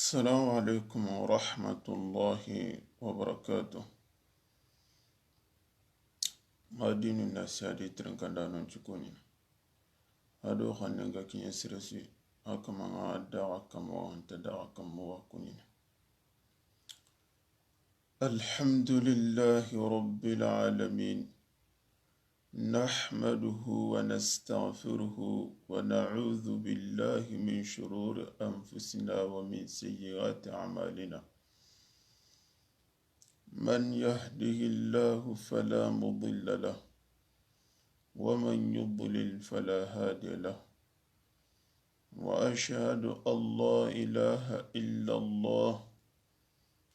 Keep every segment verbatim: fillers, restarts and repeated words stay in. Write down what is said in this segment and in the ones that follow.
السلام عليكم ورحمة الله وبركاته. Madinu na sadi trinkandanon cikoni. Ado xannen ga kiɲe sirasi, a kamanga daga kammo, anta daga kammo wa kuɲini. الحمد لله رب العالمين. نحمده ونستغفره ونعوذ بالله من شرور أنفسنا ومن سيئات أعمالنا. من يهده الله فلا مضل له، ومن يضلل فلا هادي له. وأشهد أن لا إله إلا الله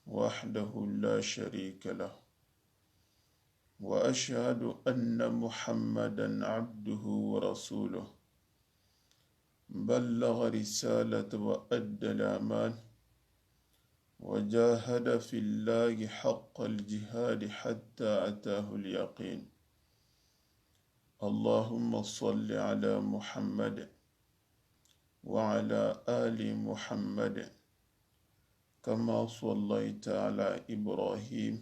وحده لا شريك له، وأشهد أن محمدا عبده ورسوله، بلغ رسالة وأدى الأمان، وجاهد في الله حق الجهاد حتى أتاه اليقين. اللهم صل على محمد وعلى آل محمد كما صليت على إبراهيم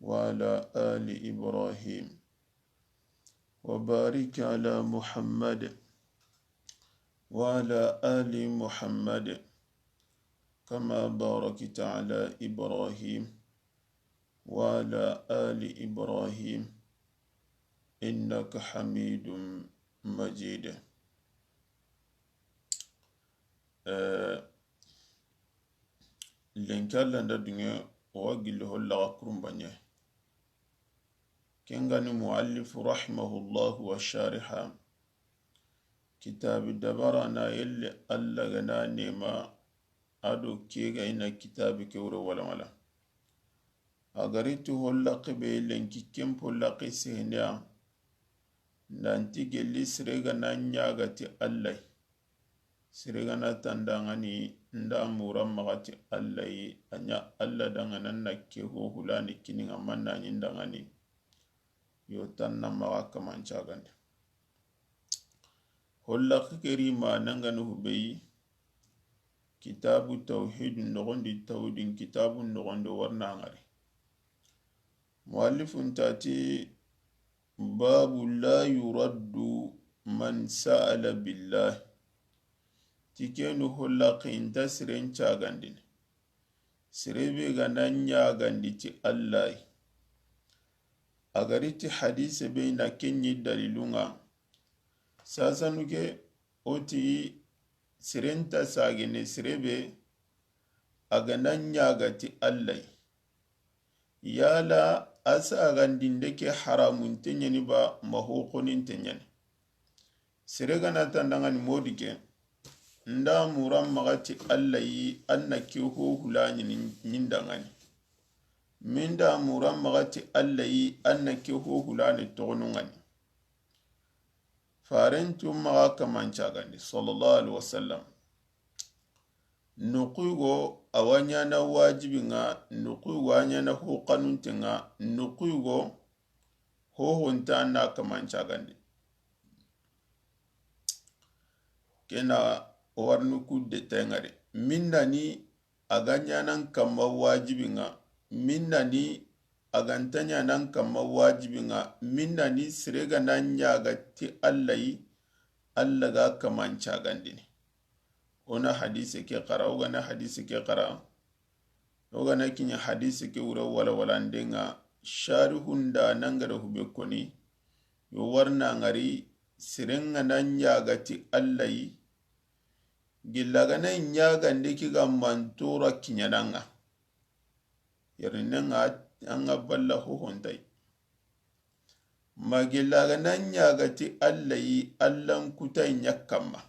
وعلى آل إبراهيم وبارك على محمد وعلى آل محمد كما باركت على إبراهيم وعلى آل إبراهيم إنك حميد مجيد. Eh, lenki Alla nda duŋe, o wa gilli hollaxa kurumbaɲe. Ken ga ni muallifu rahimahullahu wa shariha. Kitabi dabara na yelle Alla ga na nema, ado ke ga ina kitabi ke wure wala wala. A ga ri ti hollaxe be lenki ken hollaxe sehendeya. Nanti gelli sere ga na ɲaga ti Alla yi. Sere ga na tandaŋani nda mura maxa ti Alla yi, a ɲa Alla daŋa nan na ke ho hulani kini ŋa manna ɲi ndaŋani. Yo tan na maxa kaman cagandi. Hollaxe ke ri ma nangani hubeyi, kitabu tawhid noxondi, tawhidin kitabu noxondi warna ŋari. Muallifun tati, babu la yuraddu man sa'ala billah. Ti kenu hollaxe inta siren cagandini. Sere be ga na ɲagandi ti Alla yi. A ga ri ti hadise be na ken ɲi dalilun ŋa. Sasanu ke o ti sere nta sagene sere be a ga na ɲaga ti Alla yi. Yala a sagandinde ke haramunte ɲani ba ma hoxoninte ɲani? Sere ga na tandaŋani modi ke, nda mura maxa ti Alla yi, an na ke ho hulani ɲi ndaŋani. Min da mura maxa ti Alla yi, an na ke ho hulani toxonuŋani. Farentu maxa kaman cagandi, sallallahu alaihi wasallam. Noxugo a wa ɲana wajibi ŋa, noxugo a ɲana hoxanunte ŋa, noxugo hohonta na kaman cagandi. Kena warni kudde tengari. Minna ni a ga ɲanan kamma wajibi ŋa, minna ni a ga nta ɲanan kamma wajibi ŋa, minna ni sere ga na ɲaga ti Alla yi, Alla ga kaman cagandini. O na hadise ke xara, o ga na hadise ke xara, o ga na kiɲa hadise ke wure wala wala ndenga, sharihun da nangara hube koni, yo warna ŋari, sere ga na ɲaga ti Alla yi, gilla ga na ɲagande ki ga mantora kiɲananga. Yerinne ŋa an ga balla hohontai. Ma gilla ga na ɲaga ti Alla yi, Allan kutai ɲa kamma.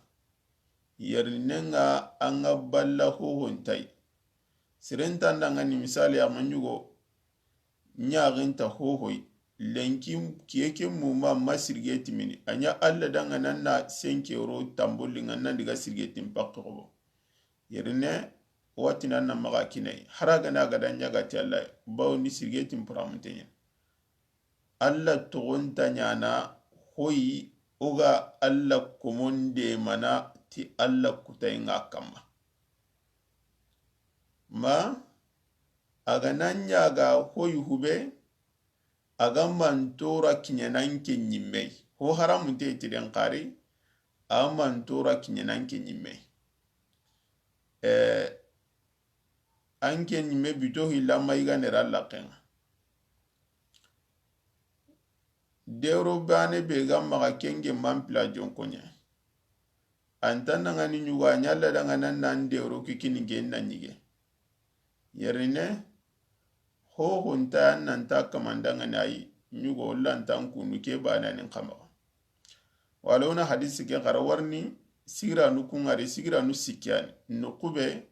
Yerinne ŋa an ga balla hohontai. Seren tandaŋani misali a ma ɲugo, ɲaxinta hohoy, lenki kiye ke muma ma sirge timini, a ɲa Alla daŋa nan na senke ro tambolli ŋa nan diga sirge tim pakke xobo. Yerine, wati nan na maxa kinay, hara gana gada ɲaga ti Alla, bawo ni sirge tim puramunte ɲa. Alla toxonta ɲana hoyi, o ga Alla komonde mana ti Alla kutay ŋa kamma. Ma a ga na ɲaga hoyi hube, a ga mantora kiɲanan ke ɲimme. Ho haramun te tiden xari, a mantora kiɲanan ke ɲimme. Eh, an ke ɲimme bito hilla ma i ga nera laxenga. Dewro bane be ga maxa kenge manpila jonkoɲe. An ta nangani ɲugo a ɲalla danga nan nan dewro kikini gen na ɲige. Yerine, hohonta an nan ta kamandangani ayi ɲugo lantan kunu ke bananin kamaxa. Wala wona hadisi ke xara warni, sigiranu kungari, sigiranu sikkiyani. Nuxube,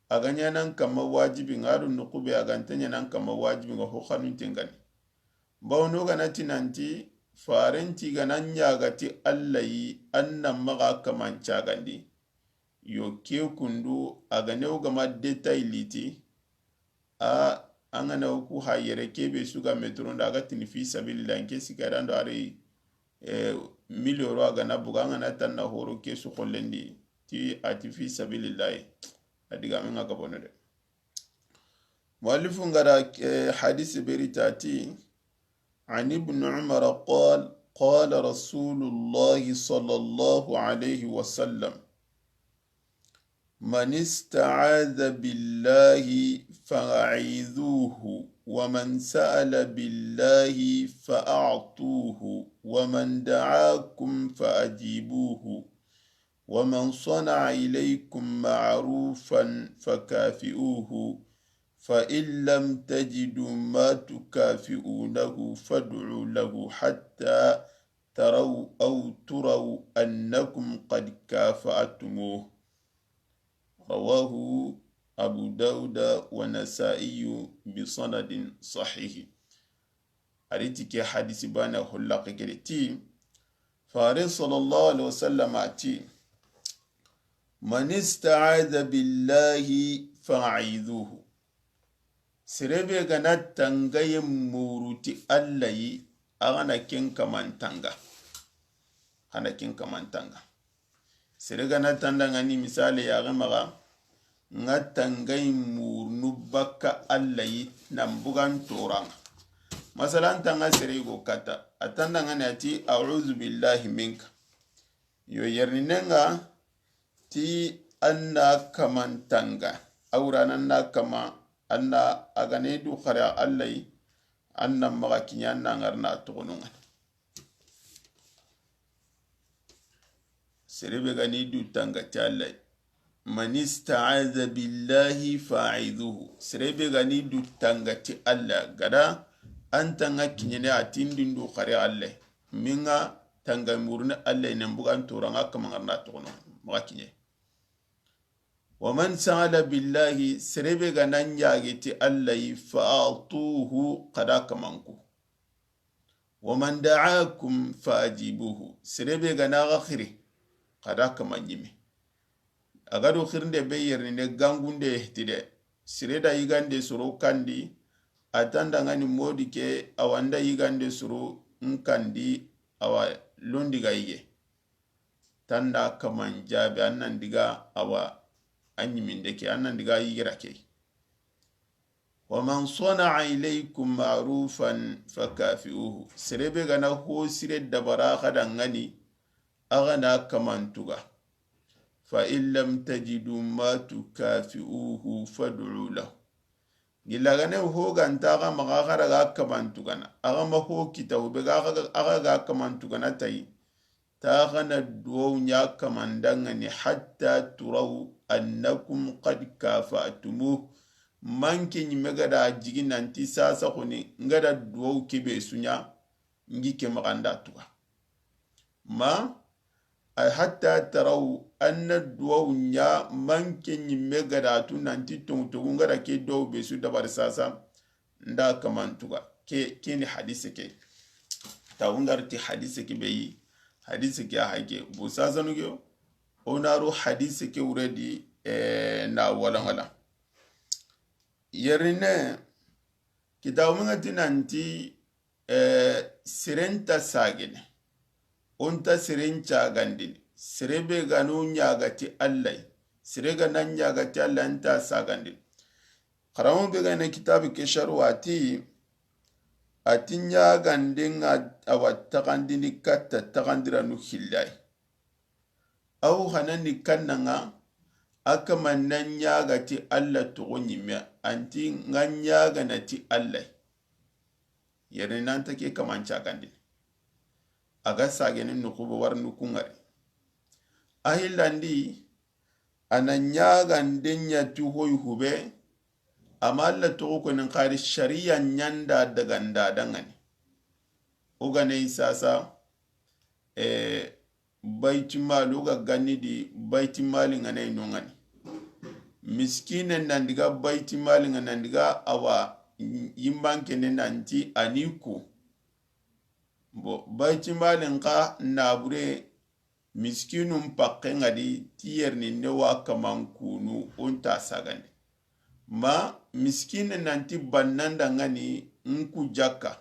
a ga ɲanan kamma wajibi nga, a do nuxube a ga nta ɲanan kamma wajibi nga, ho xanun tengani. Bawno ga na ti nanti, farenti ga na ɲagati Alla yi, an na maxa kaman cagandi. Yo ke kundu, a ga ne wo gama détail liti, a, an ga na wo ku ha yere kebe su ga metron da, a ga tini fi sabilillah, nke sikadando ari, eh, mille euro a ga na buga, an ga na tanna horo ke su xollendi, ti a ti fi sabilillah, a diga men ga bono de. Muallifu nga da, eh, hadisi beri tati, عن ابن عمر قال، قال رسول الله صلى الله عليه وسلم، من استعاذ بالله فأعيذوه، ومن سأل بالله فأعطوه، ومن دعاكم فأجيبوه، ومن صنع إليكم معروفا فكافئوه، فإن لم تجدوا ما تكافئونه فادعوا له حتى تروا أو تروا أنكم قد كافأتموه. رواه أبو داود والنسائي بسند صحيح. A ri ti ke hadisi bana holla ke gere ti, Fare sallallahu alaihi wasallam a ti, من استعاذ بالله فأعيذوه. Sere be ga na tangaye muruti Alla yi, a ga na ken kaman tanga. Xa na ken kaman tanga. Sere ga na tandangani misale ya ga maxa, nga tangayi murnu bakka Alla yi nan bugan toranga. Masalan tanga sere go kata, a tandangani a ti, "A'udhu billahi minka." Yo yerni nenga ti an na kaman tanga. Awra nan na kama, an na a ga ne du xara Alla yi, an na maxa kiɲa, an na ngar na toxononga. Sere be ga ni du tanga ti Alla yi. "Man ista'adha billahi fa'idhuhu." Sere be ga ni du tanga ti Alla, gada an tanga kiɲene a tindindu xare Alla. Minga tanga murni Alla ne bugan toranga kamangarna toxono maxa kiɲe. "Wa man sa'ala billahi," sere be ga na ɲage ti Alla yi, "fa'atuhu," xada kamanku. "Wa man da'akum fa'ajibuhu," sere be ga na ga xiri, xada kama ɲimi. A ga do xirinde be yerni ne gangunde ti de, sere da yigande soro kandi, a tandangani modi ke, a wanda yigande soro nkandi, awa londi ga yige. Tanda kaman jabi, an nan diga awa, an ɲiminde ke, an nan diga yigira ke. "Wa man sana'a ilaykum ma'rufan fakafi'uhu." Sere be ga na ho sire dabara xada ngani, a ga na kaman tuga. "Fa in lam tajidu ma tukafi'uhu fad'u lahu." Gilla ga ne ho ga nta ga maxa xara ga kaman tugana, a ga ma ho kita ho be ga, a ga ga kaman tugana tayi. Ta xa na duwawu ɲa kamandangani hatta turaw annakum qad kafa'tumuh. Manke ɲimme ga da jigi nanti sasa xoni nga da duwawu kebe su ɲa, ngi ke maxa nda tuga. Ma, ay hatta taraw, an na duwawu ɲa manke ɲimme ga da tu nanti tongu tongu nga da ke duwawu be su dabari sasa. Nda kaman tuga. Ke, ke ni hadise ke. Ta wungarti hadise ke be yi. Hadise ke a hake. Bu sasanu ke yo. O na ru hadise ke wure di, eh, na wala wala. Yerine, kitabu nga ti nanti, eh, seren ta sagene. O nta seren cagandini. Sere be ga no ɲaga ti Alla yi. Sere ga na ɲaga ti Alla, nta sagandini. Xaranmo be ga na kitabe ke sharhu a ti, a ti ɲaaganden ŋa a wa taxandini katta taxandiranu hillay. Aw hanani kanna ŋa, a kaman na ɲaaga ti Alla toxo ɲimme, a nti ŋa ɲaagana ti Alla. Yere nan ta ke kaman cagandini. A ga sagene nuxu be wari nuku ŋari. A hillandi, a na ɲaaganden ɲa ti hoy hube, amma Alla toxo ko nin xari shari'a ɲa nda daga nda dangani. O ga ne sasa, eh, Baytimalu ga ganni di baytimali ŋa na i no ŋa ni. Miskine nan diga baytimali ŋa nan diga a wa yimbanke ne nan ti a ni ku. Bo baytimali nxa nabure miskinun pakke ŋa di ti yerni ne wa kaman kunu o nta sagandi. Ma miskine nan ti bannanda ŋa ni n ku jakka.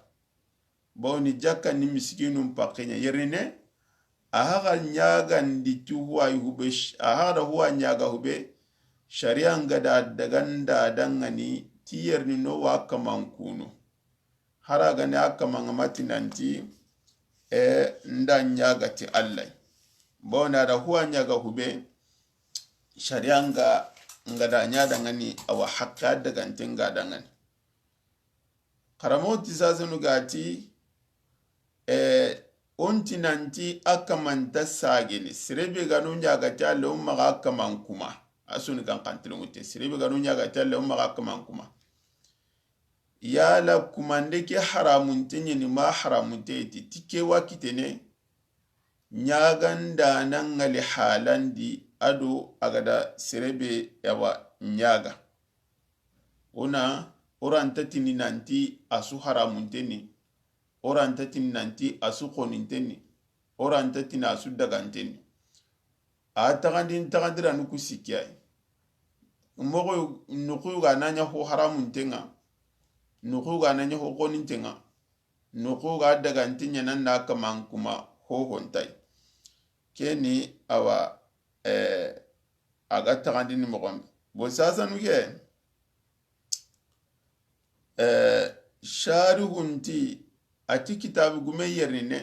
Bawo ni jakka ni miskinun pakke ɲa yerine, a haxa ɲaagandi ti huwa yi hube, a haxa da huwa ɲaaga hube, shari'a nga da daga nda dangani ti yerni no wa kaman kunu. Hara gani a kaman ŋa mati nanti, e, nda ɲaaga ti Alla. Bawo na da huwa ɲaaga hube, shari'a nga, nga da ɲa dangani a wa haqqe a dagante nga dangani. Xaranmo ti sasanu ga ti, eh, o nti nanti a kaman nta sagene, sere be ga no ɲaaga ti Alla o maxa kaman kuma. A suni kan xantilenŋu te, sere be ga no ɲaaga ti Alla o maxa kaman kuma. Yala kumande ke haramunte ɲa ni ma haramunte ti, ti ke wa kitene, ɲaagandana ŋa li halandi a do a ga da sere be ya wa ɲaaga. O na, o ra nta tini nanti a su haramunte ni, o ra nta tini nanti a su xoninte ni, o ra nta tini a su dagante ni. A taxandini taxandiranu ku sikki ya yi. Moxo nuxu ga na ɲa ho haramunte ŋa, nuxu ga na ɲa ho xoninte ŋa, nuxu ga dagante ɲa nan na kaman kuma ho ho nta yi. Ke ni a wa, eh, a ga taxandini moxon be. Bo sasanu ke, eh, sharihun ti, a ti kitabu gume yerine,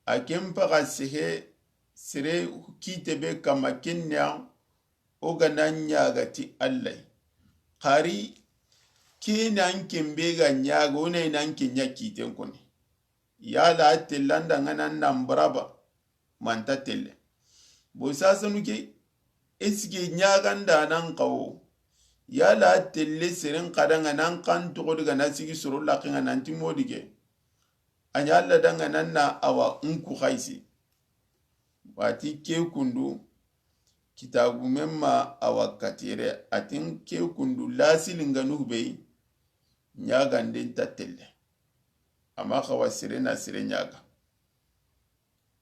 a ken paxa sehe sere kite be kama ken ɲa, o ga na ɲaaga ti Alla. Xari ke nan ken be ga ɲaaga, o na i nan ken ɲa kiten koni. Yala a tellanda ŋa nan nan baraba, ma nta telle. Bo sasanu ke, est-ce que ɲaaganda nan xawo? Yala a telle seren xa da ŋa nan xan toxo di ga na sigi soro laxe ŋa nanti modi ke. A ɲa Alla da ŋa nan na a wa n ku xaysi. Wa ti ke kundu, kitabu men ma a wa katire, a ti n ke kundu lasili nga nuhu be yi, ɲaagande nta telle. Amma xa wa sere na sere ɲaaga.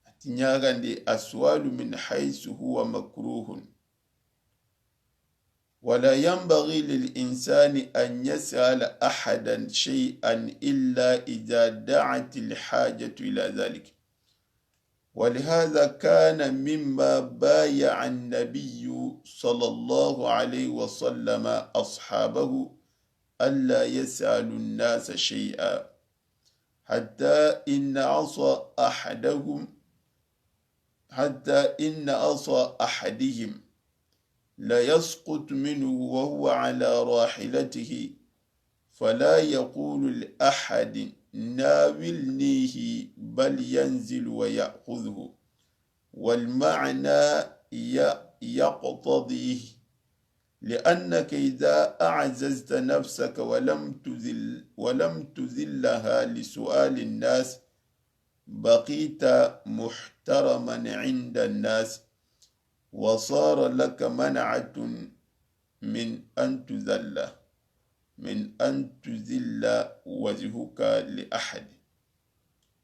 A ti ɲaagandi, السؤال من حيث هو مكروه. ولا ينبغي للإنسان أن يسأل أحدا شيئا إلا إذا دعت الحاجة إلى ذلك. ولهذا كان مما بايع النبي صلى الله عليه وسلم أصحابه ألا يسألوا الناس شيئا، حتى إن عصا أحدهم، حتى إن عصا أحدهم ليسقط منه وهو على راحلته، فلا يقول لأحد: "ناولنيه"، بل ينزل ويأخذه. والمعنى ي-، يقتضيه، لأنك إذا أعززت نفسك ولم تذل، ولم تذلها لسؤال الناس، بقيت محترما عند الناس، وصار لك منعة من أن تذل، من أن تذل وجهك لأحد،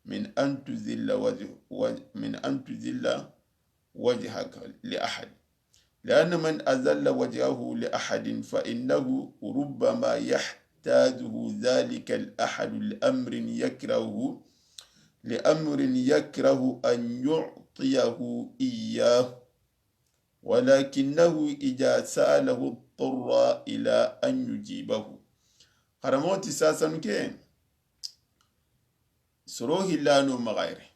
من أن تذل وجه-، وج-، من أن تذل وجهك لأحد. لأن من أذل وجهه لأحد فإنه ربما يحتاجه ذلك الأحد لأمر يكرهه، لأمر يكره أن يعطيه إياه، ولكنه إذا سأله اضطر إلى أن يجيبه. Xaramoxo ti sasanu ke, soro hillano maxa yere.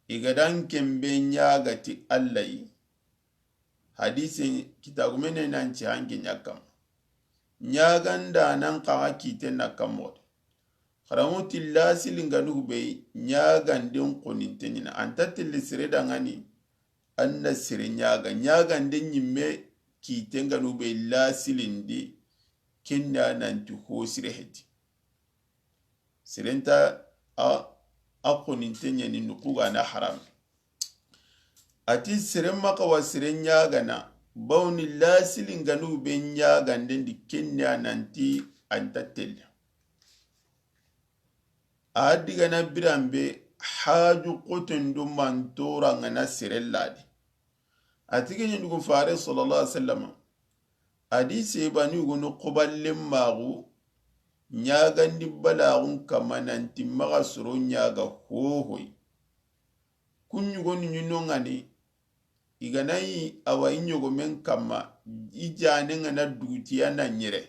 I ga da an kenbe ɲaga ti Alla yi. Hadise kitaagume ne nan ci hanke ɲa kamma. Ɲaganda nan xaxa kite na kammo. Xaramoxo ti lasilinganu be ɲaganden xoninte ɲa ni. An ta telle sere dangani, an na sere ɲaga. Ɲagande ɲimme kite nganu be lasilindi, ken da nanti ho sire heti. Sere nta a, a xoninte ɲa ni noqu ga na haram. A ti sere maxa wa sere ɲagana, bawni lasilinganu be ɲaganden di ken da nanti an ta telle. A digana biranbe haju xoten do mantora ngana sere ladi. A ti ke ɲa dugu fare sallallahu alaihi wasallam. A di sebani gono xoballen maxu ɲagandi balaxun kamma nanti maxa soro ɲaga hohoy. Kun ɲugonu ɲi no ngani, i ga na yi a wa i ɲogomen kamma, i jane ngana dugutiya na ɲere.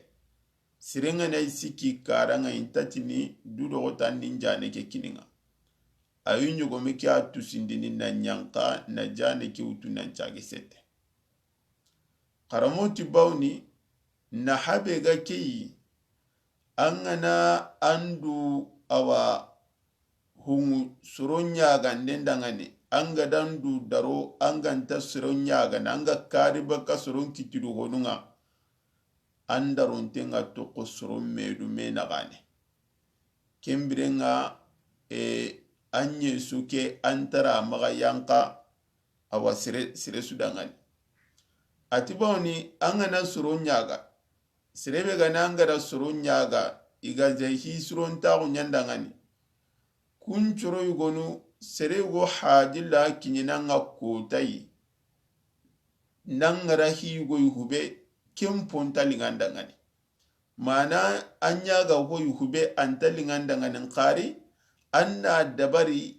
Sere ngana i sikki karanga intatini du doxotan ni jane ke kininga. A yi ɲogome ke a tusindini na ɲanka na jane ke wutu nan cage sette. Xaramoxo ti bawni na habe ga ke yi, an gana an du awa hungu soro ɲaganden dangani, an ga dan du daro, an ga nta soro ɲagana, an ga kari baka soron kitidu honunga, an daronte nga toxo soron medu me naxane. Ken birenga, e, an ɲe su ke an tara maxa yanka, awa sere, sere su dangani. A ti bawni, an gana soro ɲaga, sere be gana an gada soro ɲaga, i ga ze hi suron taxu ɲandangani. Kun coro yugonu, sere yugo hajilla kiɲinanga kotayi. Nangara hi yugo yuhube, ken ponta lingandangani. Mana an ɲaga ho yuhube anta lingandangani nkari, an na dabari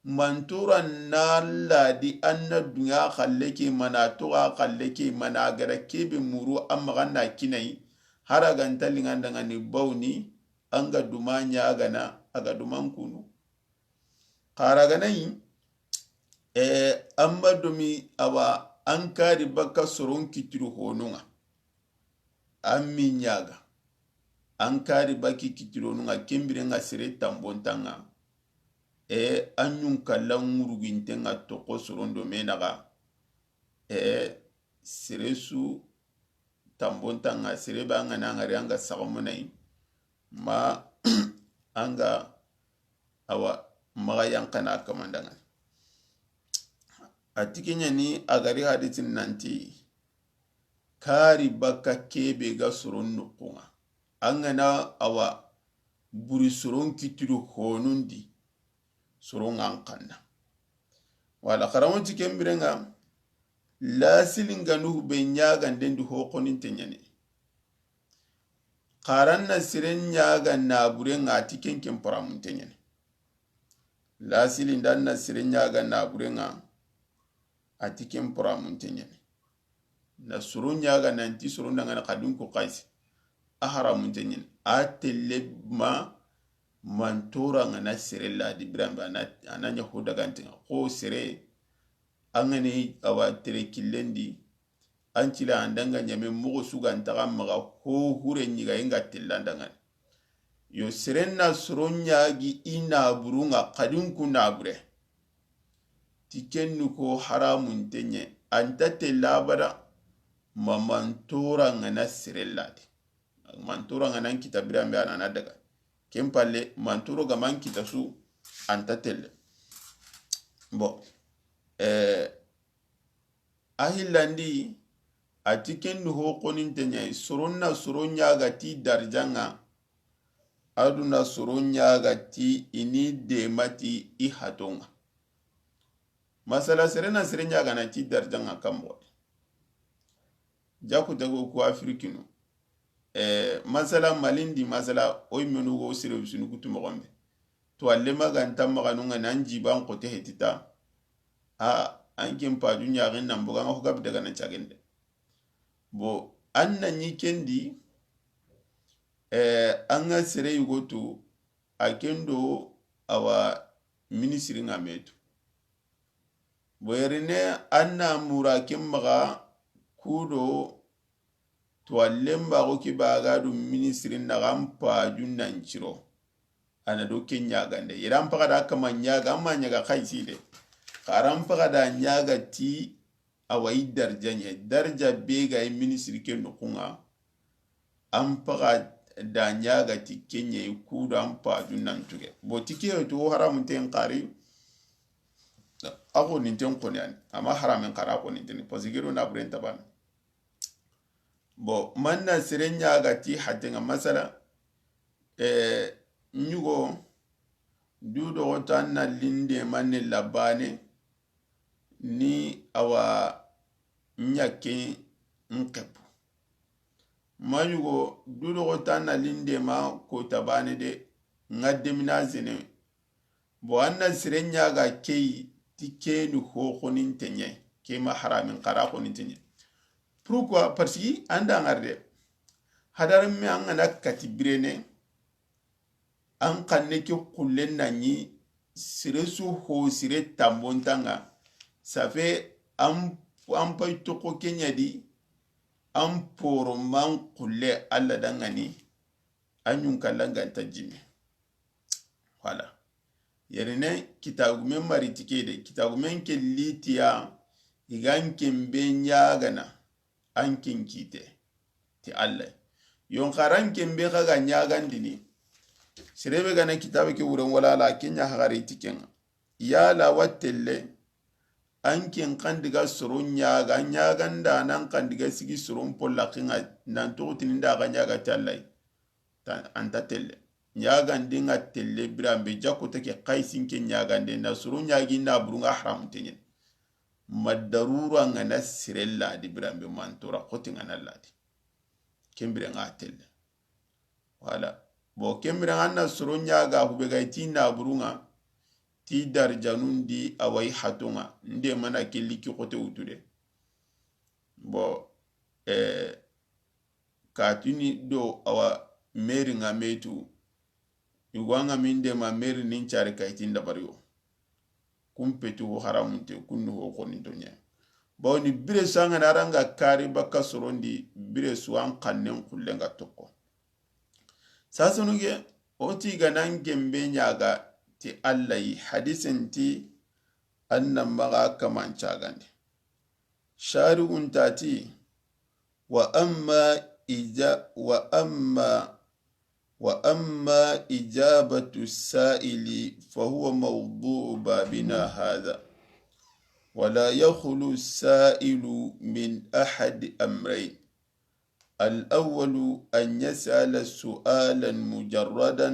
mantura na ladi an na dunya xalle ke mana toxa xalle ke mana gara kebe muru an maxa na kinayi, hara ganta lingandangani bawni, an ga duma ɲagana, a ga duman kunu. Xara ganayi, e, an ma domi awa an kari baka soron kitiru honunga. An mi ɲaga. An kari baki kitironunga ken birenga sere tambontanga. E, an ɲun kallan ŋurugintenga toxo soron do me naxa. E, sere su tambontanga, sere be an gana ngari an ga saxamunayi. Ma an ga awa maxa yankana kamandangani. A ti ke ɲa ni a gari hadisin nanti, kari baka kebe ga soron noxunga. An gana awa buri soron kitiru honundi, soron an kanna. Wala xaramoxo ti ken birenga, lasilinganu be ɲaganden di hoxoninte ɲani. Xaran na siren ɲaga naburenga a ti ken ken poramunte ɲani. Lasilindan na siren ɲaga naburenga a ti ken poramunte ɲani. Na soro ɲaga nanti soro ndangana xadin ku xaysi. A haramunte ɲani. A telle ma mantora ngana sere ladi biranbe a na, a na ɲa ho dagantenga. Xo sere, an gani awa tere killen di, an cila an danga ɲame moxo su ga ntaxa maxa ho hure ɲiga inga tellandangani. Yo seren na soro ɲagi i naburunga xadin ku nabure. Ti kennu ko haramunte ɲe, anta tella abada, ma mantora ngana sere ladi. Mantora ngana n kita biranbe a na na daga. Ken palle, mantoro ga man kita su, anta telle. Bon, eh, a hillandi, a ti kennu ho koninte ɲayi, soron na soro ɲaga ti darjanga, aduna soro ɲaga ti ini demati i hatonga. Masala sere na sere ɲaga na ti darjanga kambo. Jaku jago ku Afrikinu. Eh, masala Malindi, masala oy menu go sere usunu kutu moxombe. To alle maga nta maganunga nan jiban kote hetita. A, an ken paju ɲaxen nan boga, an ga xo gabi daga na cagende. Bon, an na ɲi kendi, eh, an ga sere yugo tu, a kendo awa ministre ŋa metu. Boyerine an na mura ken maxa kudo to allen ba xo ke ba ga du ministre na ga an paju nan ciro. A na do ke ɲagande. Yere an paxa da kama ɲaga, an ma ɲaga xayisi de. Xara an paxa da ɲaga ti awa i darja ɲa. Darja be ga i ministre ke noxun ŋa. An paxa da ɲaga ti ke ɲa i kudo an paju nan tuge. Bo ti ke to haramun ten xari. A xo nin ten xoni ani. Ama haramen xara xo nin ten. Parce que do na buren tabana. Bon, man na sere ɲaga ti hatenga masala, eh, ɲugo, du doxoto an na linde manne labane, ni awa ɲakke n xepu. Ma ɲugo, du doxoto an na linde ma kota bane de, ŋa demina zene, Bon, an na sere ɲaga kei ti keni ho xoninte ɲa, ke ma haramin xara xoninte ɲa. Pourquoi? Parce que an da ŋari de. Hadaren me an ga na kati birene, an xanne ke xullen na ɲi sere su ho sere tambontanga. Ça fait an, an pay toxo ke ɲa di, an poro man xulle Alla dangani, an ɲun kallanganta jime. Voilà. Yerine kitagumen mari ti ke de, kitagumen ke litiya, i ga n ken be ɲagana, an ken kite ti Alla. Yon xaran ken be xa ga ɲagandini, sere be ga na kitabe ke wuren wala la, ke ɲa hagari ti ken ŋa. Yala wa telle, an ken xandiga soro ɲaga, ɲaganda nan xandiga sigi soron polla ken ŋa, nan toxo tini nda ga ɲaga ti Alla. Ta, an ta telle. Ɲagandi ŋa telle biranbe jako take xayisin ke ɲagande na soro ɲagi na buru ŋa haramu teɲen. Ma darura ŋa na sire ladi biranbe mantora xoti ŋa na ladi. Ken bire ŋa telle. Voilà. Bon, ken bire ŋa na soro ɲaga hube ga ti na buru ŋa ti darjanun di awa i hato ŋa. Nde mana ke liki xote wutu de. Bon, eh, katini do awa meri ŋa metu. Yugo an ga minde ma meri nin cari kayitin dabari yo. Kun petu ho haramunte, kun ho xoninto ɲa. Bawo ni bire su an ga na ranga kari baka sorondi, bire su an xannen xullen ga toxo. Sasanu ge, o ti ga nan gembe ɲaga ti Alla yi, hadisen ti an na maxa kaman cagandi. Shari'un ta ti, وأما إجا-، وأما، وأما إجابة السائل فهو موضوع بابنا هذا، ولا يخلو السائل من أحد أمرين. الأول أن يسأل سؤالا مجردا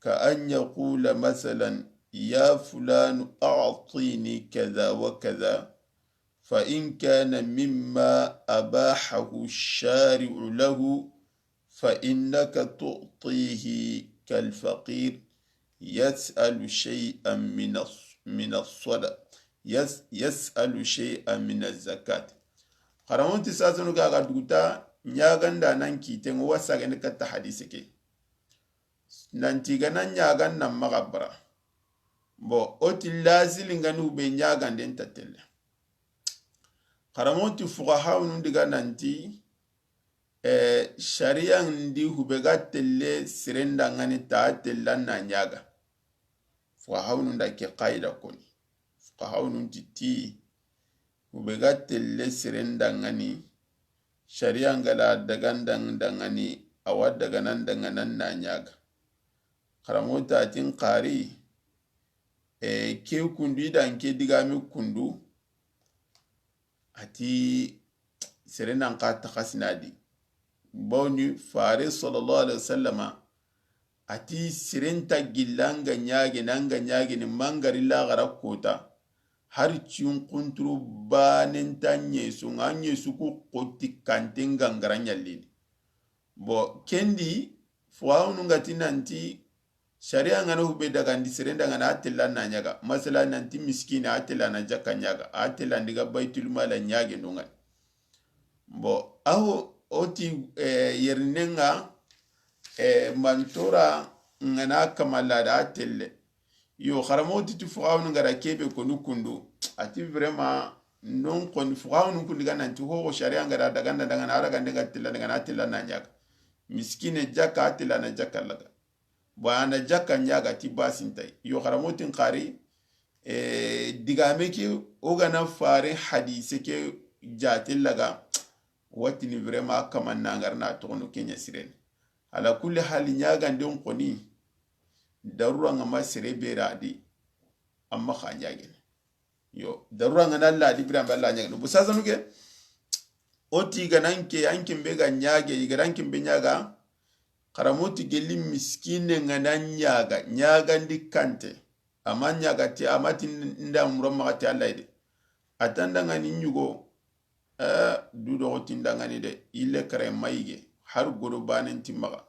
كأن يقول مثلا: يا فلان، أعطني كذا وكذا، فإن كان مما أباحه الشارع له فإنك تعطيه كالفقير يسأل شيئا من الص-، من الصدق، يس-، يسأل شيئا من الزكاة. Xaraŋo ti sasanu ga ga duguta ɲaganda nan kite ŋo wasa ga ne katta hadise ke. Nanti ga na ɲagan nan maxa bara. Bon, o ti lasili ŋa nu be ɲaganden ta telle. Xaraŋo ti fuqahawunun diga nanti, eh, shari'an di hube ga telle sirenda ŋani ta tella na ɲaga. Fuqahawunun da ke qaida koni. Fuqahawunun ti ti, hube ga telle sirenda ŋani, shari'a ŋa la dagandan dangani, awa daganan danganan na ɲaga. Xaraŋo ta tin xari, e, ke kundu, i dan ke digami kundu, a ti sere nan xa taxasina di. Bawni fare sallallahu alaihi wasallama, a ti seren ta gilla nga ɲagene, nga ɲagene, mangari laxara kota, har cin xunturu banen ta ɲesu, nga ɲesu ku xoti kanten gangara ɲallini. Bon, kendi, fuwawunu nga ti nanti, Sariya ŋa na hube dagandi, sere n dagana a tella na ɲaga. Masala nanti miskine a tella na jakka ɲaga. A tella n diga baytul mala ɲage no ŋa ni. Bon, aho, o ti, eh, yerinen ŋa, eh, mantora ŋa na kamalla da a telle. Yo, xaramo ti ti fuxawunu ŋa da kebe konu kundu. A ti vraiment, non koni fuxawunu kundi ga nanti hoho sariya ŋa da daganda dagana, a dagande ga tella dagana, a tella na ɲaga. Miskine jakka, a tella na jakka laga. Bon, a na jakka ɲaga ti basinta yi. Yo, xaramo ti n xari, eh, digame ke, o ga na fare hadise ke jate laga, watini vraiment a kaman na ŋa ra na toxono ke ɲa sirene. Ala kulli hali ɲaganden xoni, darura ŋa ma sere be ra di, amma xa ɲagene. Yo, darura ŋa na la di biran balla ɲagene. Bu sasanu ke, o ti ga nan ke, an ken be ga ɲage, i ga nan ken be ɲaga, xaramo ti gelli miskine ŋa na ɲaga, ɲagandi kante. Ama ɲaga ti, ama ti n da mura maxa ti Alla yi de. A ta n dangani ɲugo, eh, du doxo ti n dangani de. Ille kare ma yige, har godo banen ti maxa.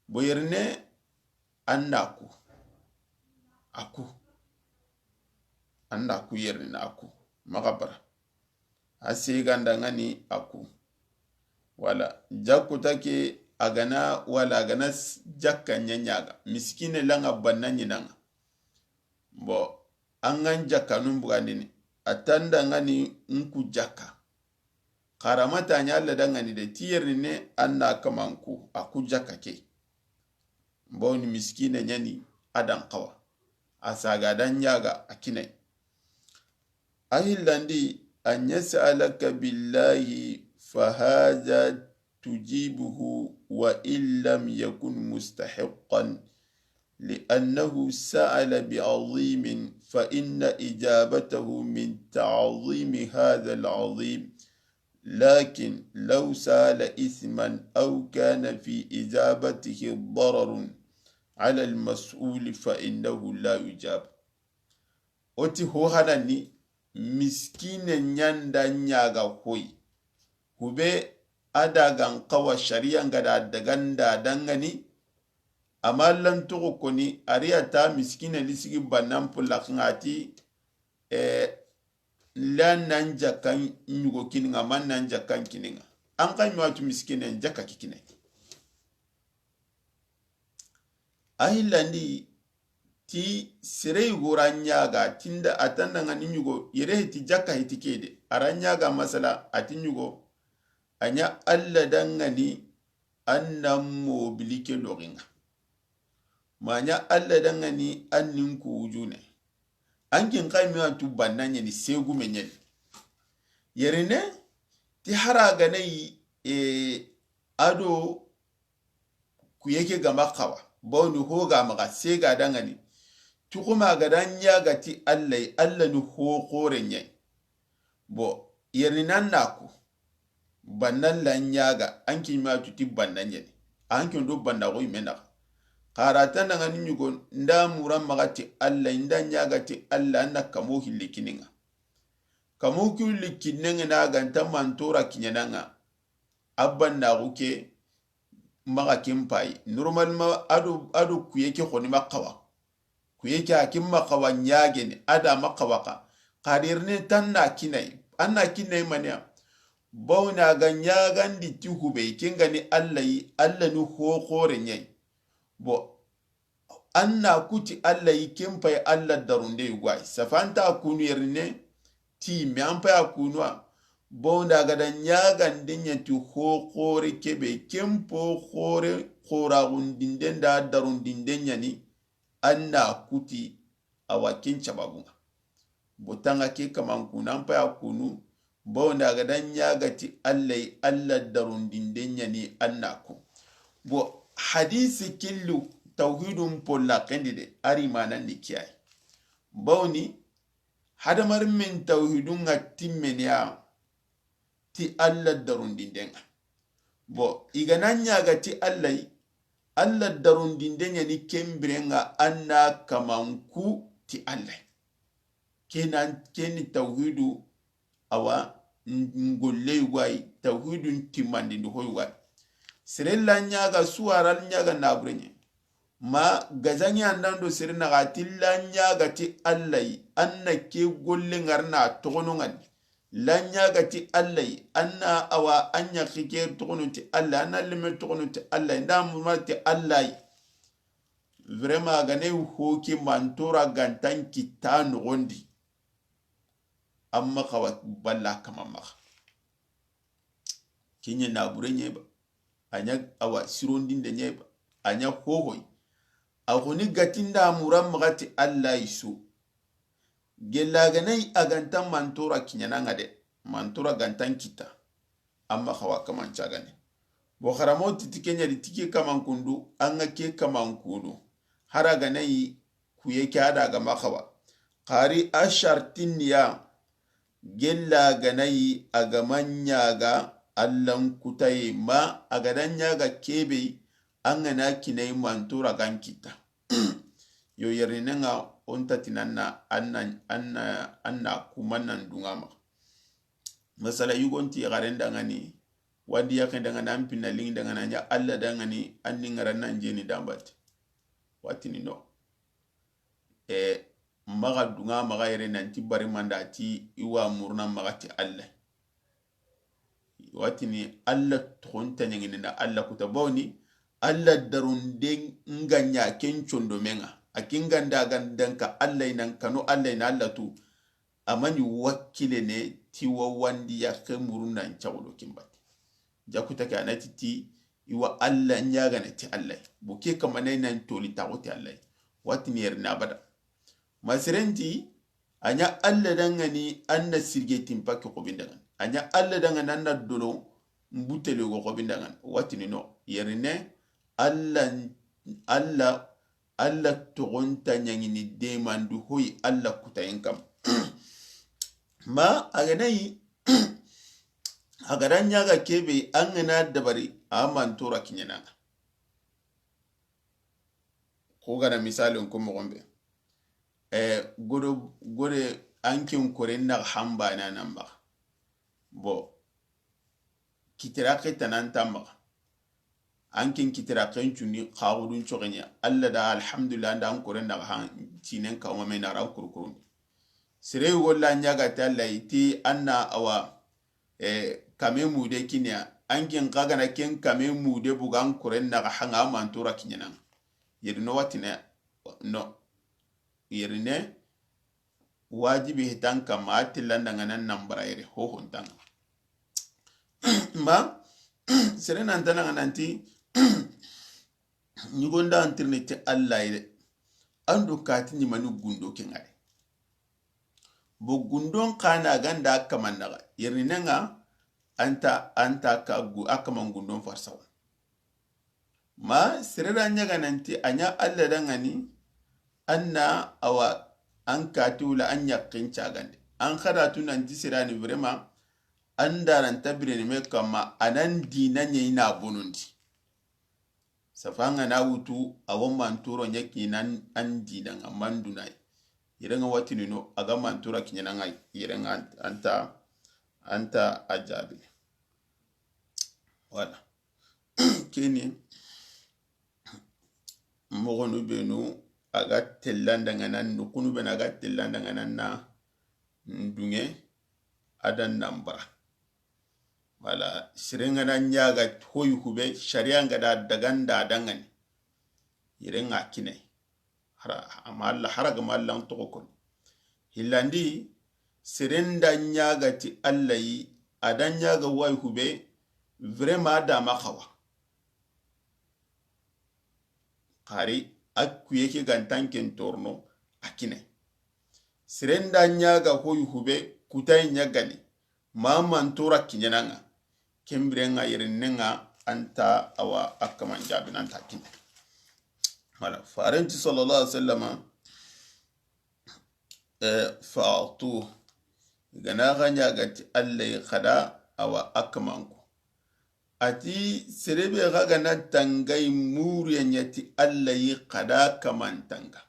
Bo yerine, an na ku. A ku. An na ku yerine, a ku. Maxa bara. A sega n dangani a ku. Wala, jakkuta ke a ga na, wala a ga na s-, jakka ɲa ɲaga. Miskine la ŋa banna ɲi na ŋa. Bon, an ŋa n jakkanun bugandini. A ta n dangani n ku jakka. Xaramata ɲa Alla dangani de, ti yerine an na kaman ku, a ku jakka ke. Bawni miskine ɲa ni a da n xawa. A saga da ɲaga a kine. A hillandi, أن يسألك بالله فهذا تجيبه وإن لم يكن مستحقا، لأنه سأل بعظيم، فإن إجابته من تعظيم هذا العظيم، لكن لو سأل إثما أو كان في إجابته ضرر على المسؤول فإنه لا يجاب. O ti ho hanani, miskine ɲa n da ɲaga hoyi. Hube a da ga n xawa sariya ŋa da daganda dangani, ama lan toxo koni, a ri a ta miskine lisigi bannan pulla ŋa ti, eh, la nan jakkan ɲugo kini ŋa, man nan jakkan kini ŋa. An xa ɲa tu miskine jakka ki kine. A hillandi ti sere yugo ra ɲaga, ti n da a ta n dangani ɲugo, yere heti jakka heti ke de. A ra ɲaga masala, a ti ɲugo, a ɲa Alla dangani an na mobili ke loxi ŋa. Ma ɲa Alla dangani an ni n ku wujune. An kin xa mi an tu banna ɲa ni, segume ɲa ni. Yerine, ti hara ga na yi, eh, a do kuye ke ga ma xawa, bawni ho ga maxa sega dangani. Ti xuma ga da ɲaga ti Alla yi, Alla ni ho xore ɲa yi. Bo, yerni nan na ku, banna la ɲaga, an ki ma tu ti banna ɲa ni. An ki do banna go i me naxa. Xa ra ta n dangani ɲugo, n da mura maxa ti Alla yi, n da ɲaga ti Alla, an na kamo hilli kini ŋa. Kamo hilli kini ŋa na ga nta mantora kiɲana ŋa. A bannaxu ke maxa ken payi. Normalement, a do, a do kuye ke xoni ma xawa. Kuye ke a ken ma xawa ɲagene, a da ma xawa xa. Xa derni tan na kinayi. An na kinayi maniya. Bawna ga ɲagandi ti hube, ken ga ni Alla yi, Alla ni ho xore ɲa yi. Bo, an na ku ti Alla yi, ken payi Alla darunde yugo yi. Safa an ta kunu yerine ti me an payi a kunu a. Bawna ga da ɲagande ɲa ti ho xore kebe, ken po xore, xoraxundinde n da darundinde ɲa ni, an na ku ti a wa ken sababu ŋa. Bo tanga ke kaman kunu, an payi a kunu, bawna ga da ɲaga ti Alla yi, Alla darundinde ɲa ni an na ku. Bo hadisi killu tawhidun polla kendi de, a ri manandi kiyayi. Bawni, hadamarenmen tawhidun ŋa timmeniya ti Alla darundinden ŋa. Bo, i ga na ɲaga ti Alla yi, Alla darundinden ɲa ni ken biren ŋa an na kaman ku ti Alla yi. Kenan, ken ni tawhidu, a wa n-, n golle yugo yi, tawhidun timmandindi ho yugo yi. Sere la ɲaga suwara ɲaga na burenye. Ma gazaŋe an da an do sere naxa ti la ɲa ga ti Alla yi, an na ke golle ŋari na toxono ŋa ni. La ɲa ga ti Alla yi, an na awa an ɲa xike toxono ti Alla, an na leme toxono ti Alla, n da muma ti Alla yi. Vraiment, a ga na yi ho ke mantora ga nta n kita noxon di. Amma xawa balla kama maxa. Ke ɲa nabure ɲa ba. A ɲa awa sirondinde ɲa ba. A ɲa hohoy. A xoni ga ti n da mura maxa ti Alla yi so. Gella ga na yi a ga nta mantora kiɲana ŋa de. Mantora ga nta n kita. Amma xawa kaman cagane. Bo xaramo ti ti ke ɲa di ti ke kaman kundu, an ga ke kaman kundu. Hara ga na yi kuye ke a da ga ma xawa. Xari a shartin ya gella ga na yi a ga ma ɲa ga Allan kutaye ma a ga da ɲa ga kebe an ga na kinai mantora ga n kita. Yo yerine ŋa o nta ti nan na an na, an na, an na kuma nan duŋa ma. Masala yugon ti xaren da ŋa ni, wandi yaxe da ŋa ni, an pinna liŋi da ŋa ni, a ɲa Alla da ŋa ni, an ni ŋara nan jeni dambati. Watini no. E, maxa duŋa maxa yere nanti bari manda ti i wa muruna maxa ti Alla. Watini Alla toxonta ɲaŋini na Alla kuta bawni Alla darunden ŋa ɲa ken condomen ŋa. A ken ga nda ga nda n ka Alla yi nan kanu Alla yi na Alla tu. A ma ɲi wakkile ne ti wa wandi yaxe muruna n caxulo kin bati. Jakuta ke a na ti ti i wa Alla ɲagana ti Alla yi. Bo ke kamane nan toli taxu ti Alla yi. Watini yerine abada. Ma seren ti, a ɲa Alla da ŋa ni an na sirge timpa ke xobin da ŋa ni. A ɲa Alla da ŋa ni an na dolo mbutele go xobin da ŋa ni. Watini no. Yerine Alla, Alla Alla toxonta ɲaŋini demandu hoyi Alla kutayen kam. Ma a ga na yi a ga da ɲa ga kebe an ga na dabari a mantora kiɲana ŋa. Ko ga na misalen ko moxon be. E, godo, gode an ken kore na hamba na nan ba. Bo. Kitira ke tanan ta maxa. An ken kitira ken cuni xaxudun coxeɲa. Alla da alhamdulillah an da an koren daga han cinen kawma me na ran kurkurundi. Sere yugo la ɲaga ti Alla yi ti an na awa, e, kame mude kineya. An ken xa ga na ken kame mude buga an koren daga hanga mantura kiɲana. Yedi no watine no. Yerine wajibi hitan kamma a tillandaŋa nan nambara yere hohontaŋa. Ma sere nantanaŋa nanti ɲugonda antirni ti Alla yi de. An do kati ɲimani gundo ke ŋa de. Bo gundon kana ganda kamandaga yerine ŋa anta, anta ka gu-, a kaman gundon farsawa. Ma sere da ɲaga nanti a ɲa Alla da ŋa ni, an na awa an kati wula an ɲakken cagandi. An xada tu nanti sere ni vraiment an daranta bireni me kamma a nan dina ɲeyi na bonondi. Safa ŋa na wutu awa mantoro ɲa kinan an dina ŋa mandunayi. Yere ŋa watini no a ga mantora kiɲana ŋa yere ŋa anta, anta a jabi. Voilà. Keni moxonu benu a ga tellandaŋanan, nukunu benu a ga tellandaŋanan na nduŋe a da nambara. Wala sere ŋa na ɲaga hoyi hube, sariya ŋa da daganda daŋani. Yere ŋa kine. Hara, ama Alla, hara gama Alla n toxo koni. Hillandi, seren da ɲaga ti Alla yi, a da ɲaga wayi hube, vraiment a da ma xawa. Xari, a kuye ke gantan ken torno, a kine. Seren da ɲaga hoyi hube, kutay ɲagani. Ma mantora kiɲanaŋa. Kembire ŋa yere ne ŋa anta awa a kaman jabi nanta kine. Wala, farenti sallallahu alaihi wasallama, eh, fa'tu. Gana ga ɲaga ti Alla yi xada awa a kamanko. Ati serebe ga gana tangay muriya ɲa ti Alla yi xada kaman tanga.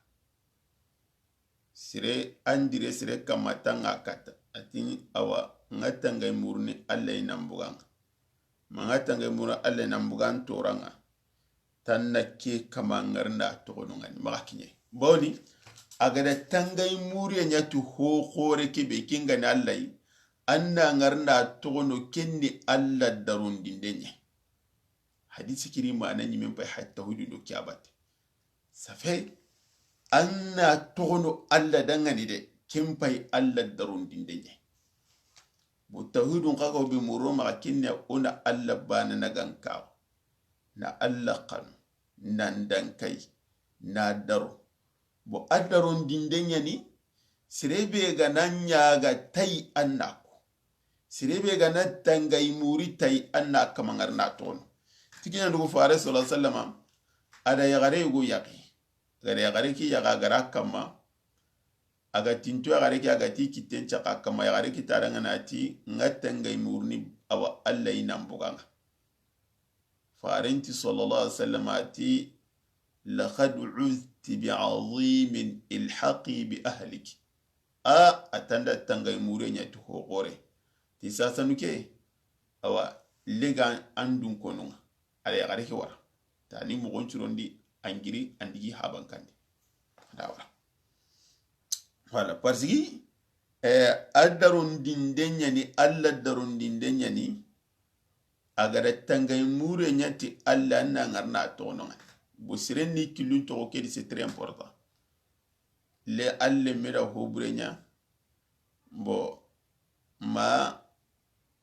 Sere an dire sere kamma tanga kata. Ati awa, ŋa tangay murni Alla yi nan bugaŋa. Ma ŋa tangay murni Alla yi nan bugan toraŋa. tanna ke kama ŋari nda toxono ŋa ni maxa kiɲe. Bawoni, a ga da tangay muriye ɲa ti ho xoore ke be ken ga ni Alla yi, an na ŋari nda toxono ken ni Alla darondinde ɲa. Hadisi kiri mana ɲimen pay hatta hudu do kiyabate. Safe, an na toxono Alla dangani de, ken pay Alla darondinde ɲa. Bo tawhidun xa ga be muro maxa kinne, o na Alla bana na ganka, na Alla xanu, na ndankayi, na daro. Bo a darondinde ɲa ni, sere be ga na ɲaga tayi an na ko. Sere be ga na tangay muri tayi an na kama ŋari na toxono. Ti ke ɲa dugu Faare sallallahu alaihi wasallama, a da yaxare yugo yaxi. A ga da yaxare ke yaxa a ga ra kamma, a ga tinto yaxare ke, a ga ti kitten caxa kamma, yaxare ke ta dangana ti ŋa tangay murni awa Alla yi nan buga ŋa. Faaren ti sallallahu alaihi wasallam a ti, "Laqad uzti bi azimin, ilhaqi bi ahliki." A, a tanda tangay mure ɲa ti ho xoore. Ti sasanu ke, awa, lega an dun konunga. Ala yaxare ke wara. Ta ni moxon curondi, an giri, an digi habankandi. Da wara. Voilà, parce que, eh, a darondinde ɲa ni, Alla darondinde ɲa ni, a ga da tangay mure ɲa ti Alla na ŋari na toxono ŋa. Bo siren ni killun toxo ke di, c'est très important. Le Alla me da ho bure ɲa. Bo ma,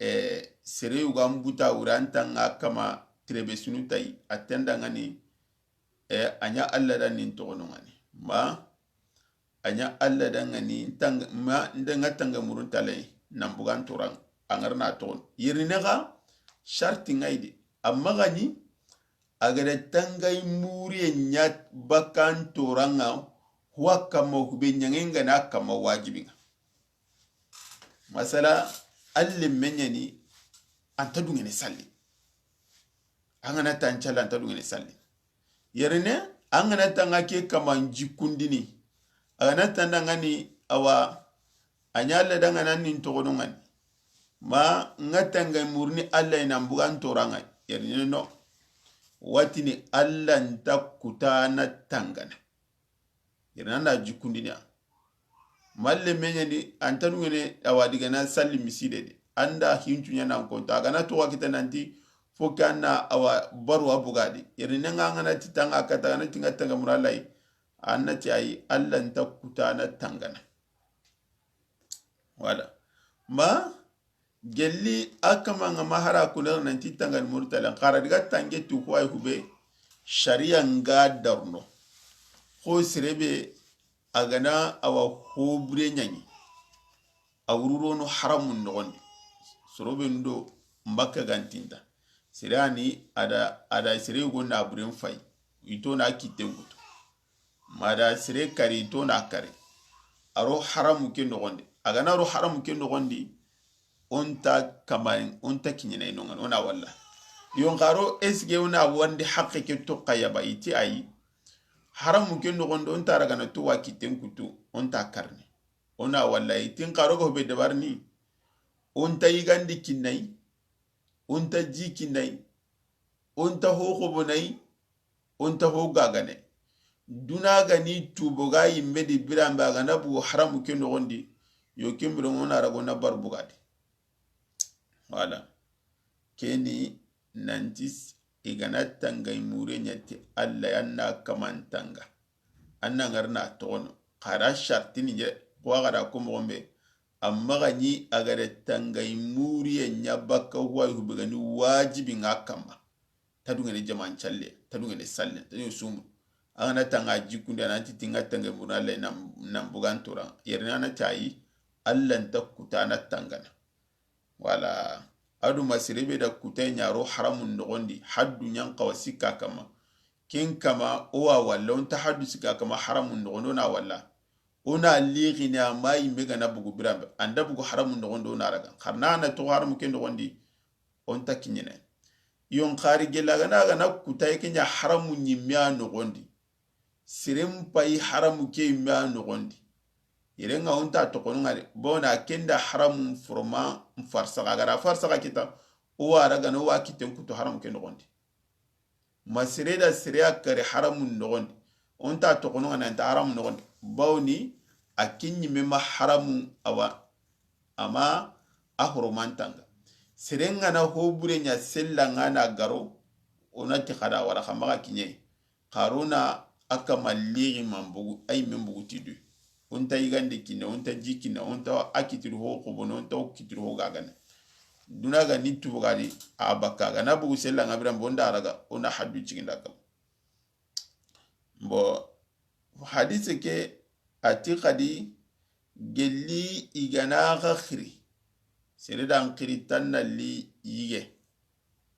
eh, sere yugo an buta wure an tanga kama terebe sunu tayi, a tenda ŋa ni, eh, a ɲa Alla da nin toxono ŋa ni. Ma, a ɲa Alla da ŋa ni, tang-, ma, nda ŋa tanga murun talay, nan bugan toran, a ŋari na toxono. Yeri ne xa, sharti ŋa yi de. Amma ga ni, a ga da tangay muriye ɲa bakkan toran ŋa, huwa kamma hube ɲangen ga na kamma wajibi ŋa. Masala, Alla me ɲa ni, an ta dungene salli. An ga na tan cala, an ta dungene salli. Yeri ne, an ga na tanga ke kamma n jikundini. A ga na tanda ŋa ni, awa, a ɲa Alla da ŋa na nin toxono ŋa ni. Ma ŋa tanga murni Alla yi nan bugan toran ŋa. Yeri ne no. Watini Alla nta kutana tangana. Yeri na nda jikundini a. Malle me ɲa ni, an ta dungene awa diga na salli miside de. An da hincu ɲa nan konto. A ga na toxo kita nanti, fo ke an na awa baru a bugadi. Yeri ne ŋa an ga na ti tanga kata, a ga na ti ŋa tanga muralay. An na ti ayi, Alla nta kutana tangana. Voilà. Ma, gelli a kama ŋa ma hara kunar nanti tangan murtala. Xara diga tange tu kuway hube, sharia nga darno. Xo sere be a ga na awa ho bure ɲa ni. A wuru rono haramun noxondi. Soro be ndo mbakka gantinta. Sere ani a da, a da sere yugo na buren fay. Ito na kitten kutu. Ma da sere kari, ito na kari. A ro haramu ke noxondi. A ga na ro haramu ke noxondi, o nta kamani, o nta kiɲene no ŋa ni, o na walla. Yon xaro, est-ce que o na wandi haqqe ke toxo ya ba? I ti ayi. Haramu ke noxondi, o nta ragana to wa kitten kutu, o nta karni. O na walla, i ti n xaro go be dabarni. O nta yigandi kinay, o nta ji kinay, o nta ho xobo nay, o nta ho gagane. Duna ga ni tubo ga yimme di biranbe, a ga na bugu haramu ke noxondi, yo ken biren ŋa o na rago na bar bugadi. Voilà. Keni nanti s-, i ga na tangay mure ɲa ti Alla ya na kaman tanga. An na ŋari na toxono. Xara shartini je, xo a ga da ko moxon be. Amma ga ni a ga da tangay muriye ɲa bakka huway hube ga ni wajibi ŋa kamma. Ta dungene jaman calle, ta dungene salle, ta dungene sumu. A ga na tanga jikundi, a na ti tinga tangay murna Alla nan, nan bugan toran. Yeri na na ti ayi, Alla nta kutana tangana. Wala. A du ma sere be da kutay ɲa ro haramun noxondi, haddu ɲan xawa sikka kamma. Ken kamma, o wa walla, o nta haddu sikka kamma haramun noxondi, o na walla. O na lixini a ma yimme ga na bugu biranbe. An da bugu haramun noxondi, o na raga. Xarna na to haramu ke noxondi, o nta kiɲene. Yon xari gella ga na, ga na kutay ke ɲa haramu ɲimme a noxondi. Siren pay haramu ke yimme a noxondi. Yere ŋa o nta toxonu ŋa de. Bona kenda haramu foroma n farsaxa. A ga da farsaxa kita, o wa ragana, o wa kitten kutu haramu ke noxondi. Ma sere da sere a kari haramun noxondi, o nta toxono ŋa na nta haramun noxondi. Bawni a ke ɲime ma haramun awa, ama a horomantaŋa. Sere ŋa na ho bure ɲa sella ŋa na garo, o na ti xada wala xa maxa kiɲe. Xarona a kama lixi man bugu, ay men bugu ti du. O nta yigande kinna, o nta ji kinna, o nta a kitiru ho xobono, o nta o kitiru ho gagana. Duna ga ni tubugadi a bakka ga na bugu sella ŋa biran bonda raga, o na haddu ciginda kam. Bon, hadise ke a ti xadi gelli i ga na xa xiri. Sere dan xiri tan na li yige,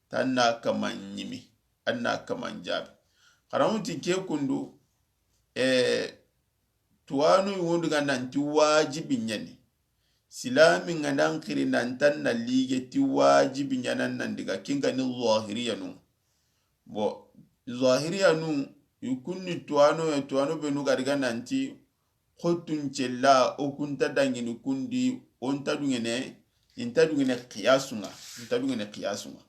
tan na kaman ɲimi, an na kaman jaabi. Xaramuti ke kundu, e, tuwanu yundu ga nanti wajibi ɲani. Silami ŋa nan xiri nan tan na li yige ti wajibi ɲanan nan diga kinga ni zahiriyanu. Bon, zahiriyanu, i kunni tuwano ya, tuwano benu ga diga nanti xotun cella, o kunta dangini kundi, o nta dungene, i nta dungene qiyasunŋa, i nta dungene qiyasunŋa.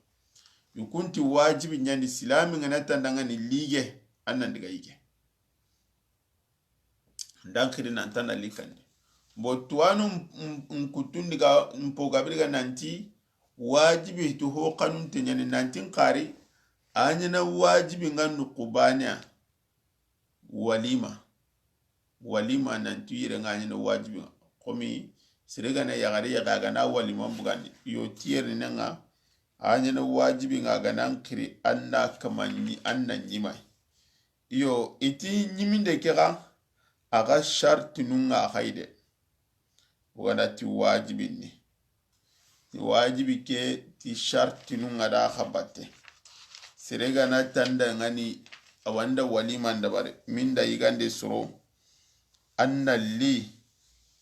I kunti wajibi ɲani silami ŋa na tandangani li yige, an nan diga yige. Dan xiri nan tan na li kandi. Bo tuwanu n-, n-, n kutundi ga, n po gabiri ga nanti wajibi tu ho xanunte ɲani nanti n xari, a ɲana wajibi ŋa nuqubaniya. Walima. Walima nanti yere ŋa ɲana wajibi ŋa. Komi sere ga na yaxari yaxa ga na walima bugandi. Yo tiyeri ne ŋa, a ɲana wajibi ŋa ga nan xiri an na kaman ɲi, an na ɲimay. Yo, i ti ɲiminde ke xa, a xa shartinu ŋa xa yi de. O ga na ti wajibi ni. Ti wajibi ke ti shartinu ŋa da xa batte. Sere ga na tanda ŋani a wanda walima n dabari, min da yigande soro, an na li,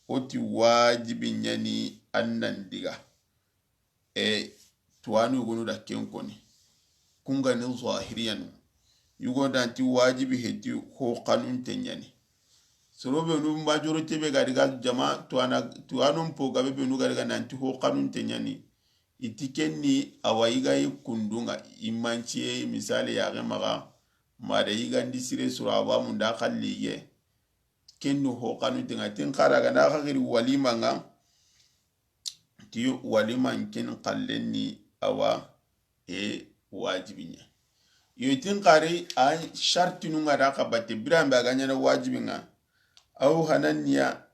o ti wajibi ɲani an nan diga. E, tuwanu yugonu da ken koni. Kunga ni zahiriyanu. Yugo danti wajibi heti ho xanunte ɲani. Soro benu majorité be ga diga jama tuwana, tuwanu n po gabe benu ga diga nanti ho xanunte ɲani. I ti kenni a wa i ga yi kundunŋa, i manciye misali yaxe maxa, ma da i gandi sire soro a ba munda xalliye. Kenni ho xanunte ŋa, tin xara ga na xa xiri walima ŋa, ti waliman ken xallen ni a wa e wajibi ɲa. Yo tin xari a shartinu ŋa da xa batte, biranbe a ga ɲana wajibi ŋa. Aw hananniya,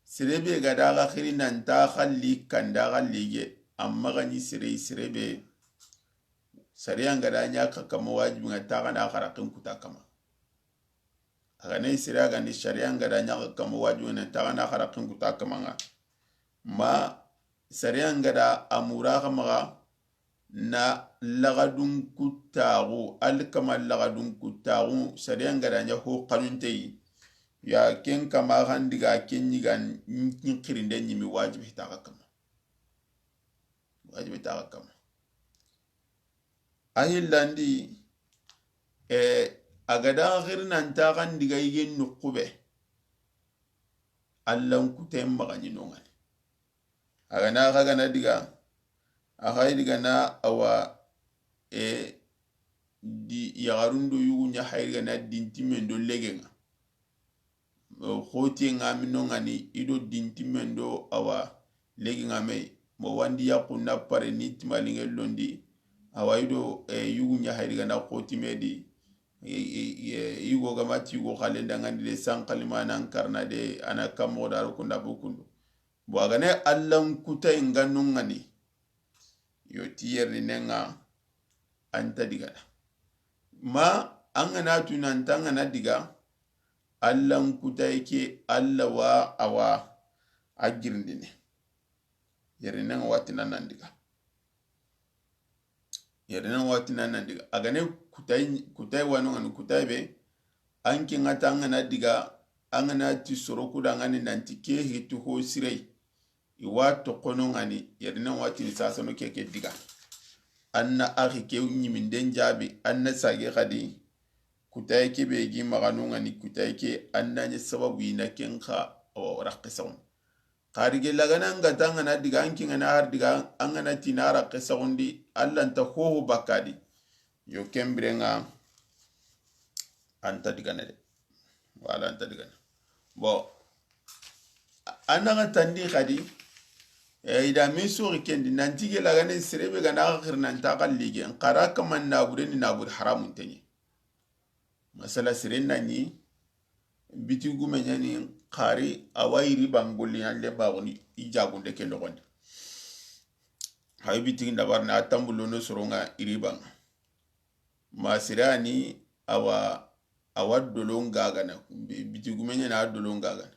sere be ga da xa xiri nan ta xalli kanda xalli ge, amma ga ɲi sere, sere be, sariya ŋa da ɲa xa kama wajibi ŋa, ta xa na xara ken kuta kama. A ga na i sere a ga ni sariya ŋa da ɲa xa kama wajibi ŋa, ta xa na xara ken kuta kama ŋa. Ma sariya ŋa da a mura xa maxa na laxadun kuttaxu, alkama laxadun kuttaxu, sariya ŋa da ɲa ho xanunte yi. Ya ken kama xan diga ken ɲi ga n-, n-, xirinde ɲimi wajibi ta xa kama. Wajibi ta xa kama. A hillandi, e, a ga da xiri nan ta xan diga yigen nuxu be. Allan kuten maxa ɲi no ŋa ni. A ga na xa ga na diga, a xa yi diga na a wa, e, di yaxarun do yugu ɲa xa yi diga na dintimen do legen ŋa. Xotiye ŋa mi no ŋa ni, i do dintimen do a wa legen ŋa me. Mo wandi yaxu na pare ni timalinge londi. A wa i do, e, yugu ɲa xa yi diga na xoti me di. E, e, e, yugo ga ma ti yugo xalen da ŋa ndi de, sanxalima nan karna de, a na kamo da ro kunda bo kundu. Bo a ga ne Allan kutay ŋa no ŋa ni. Yo ti yerni ne ŋa an ta diga da. Ma an ga na tu nan ta ŋa na diga, Allan kutay ke Alla wa a wa a girindini. Yerni ne ŋa wati nan nan diga. Yerni ne ŋa wati nan nan diga. A ga ne kutay, kutay wa no ŋa ni kutay be, an ke ŋa ta an ga na diga, an ga na ti soro ku da ŋa ni nanti ke hitu ho sirey. I wa toxono ŋa ni, yerni ne ŋa wati ni sasano ke ke diga. An na axi ke ɲiminden jaabi, an na sage xadi, kutay ke be gi maxanu ŋa ni, kutay ke an na ɲi sababu i na ken xa, o, raxe saxun. Xari gella ga na an ga ta an ga na diga, an ke ŋa na har diga, an ga na ti na raxe saxundi, Alla nta hoho bakka di. Yo ken bire ŋa, Anta digana de. Wala anta digana. Bon, a na ga tandi xadi, eh, i da me soxi kendi, nanti gella ga na sere be ga na xiri nanta xallige, n xara kaman nabure ni nabure haramun teɲe. Masala sere na ɲi, bitigume ɲa ni, xari a wa i riban golli ɲa le baxuni, i jagunde ke noxondi. Hay bitigi ndabar na a tambulo no soronga i riban. Ma sere a ni a wa, a wa dolon gagana, bi-, bitigume ɲa na a dolon gagana.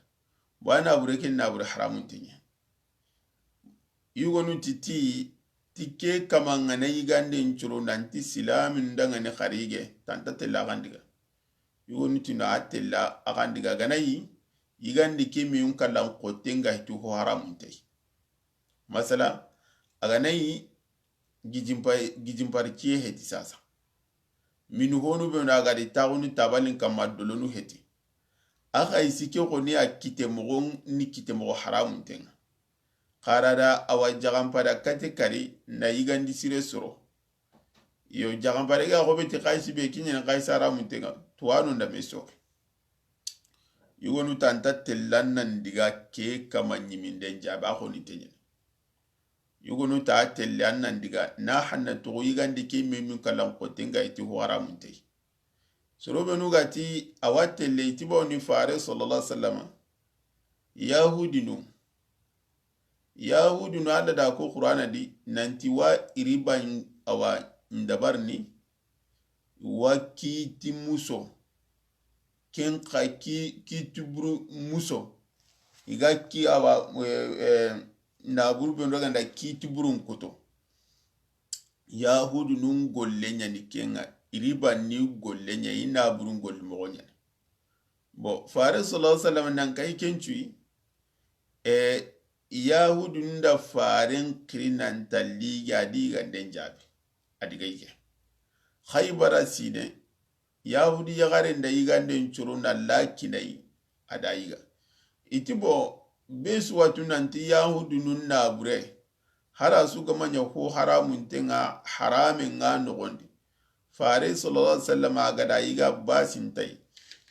Bo a nabure ke nabure haramun teɲe. Yugonu ti ti, ti ke kaman ga na yigande ncuro nanti silamin da ga ni xarige, tanta tella a xandiga. Yugonu ti no a tella a xandiga ga na yi, yigande ke me yun kallan xotten ga hiti ho haramun tey. Masala, a ga na yi, gijimpa-, gijimpar kiye heti sasa. Minu honu be na gadi taxunu tabalin kamma dolonu heti. A xa isi ke xoni a kite moxo ni kite moxo haramun tenga. Xara da a wa jaxampa da kate kari na yigandi sire soro. Yo jaxampa da ga xobe ti xa isi be kiɲen xa isi haramun tenga. Tuwanu nda me soxe. Yugonu tanta tellan nan diga ke kama ɲiminden jabe a xoni teɲen. Yugonu ta telle an nan diga na hanna toxo yigande ke me min kalan xote nga iti ho haramun tey. Soro benu ga ti a wa telle iti bawo ni fare sallallahu alaihi wasallama. Yahudinu. Yahudinu Alla da ko Qur'ana di nanti wa iriban a wa ndabar ni wa kiti muso. Ken xa ki, ki tuburu muso. I ga ki a wa, eh, eh, naburu be ndo ganda ki tuburun koto. Yahudinun golle ɲa ni kenga, iriban ni golle ɲa, i naburun golli moxo ɲa ni. Bon, fare sallallahu alaihi wasallam nan kay ken cuyi, e, Yahudinun da faren xiri nan talli ga di ganden jabi. A diga yige. Khaybara sine, Yahudi yaxaren da yiganden coro na la kinayi, a da yiga. Iti bo, be su watu nanti Yahudinun nabure, hara su ga ma ɲa ho haramun tenga, harame nga noxondi. Fare sallallahu alaihi wasallam a ga da yiga basin tay.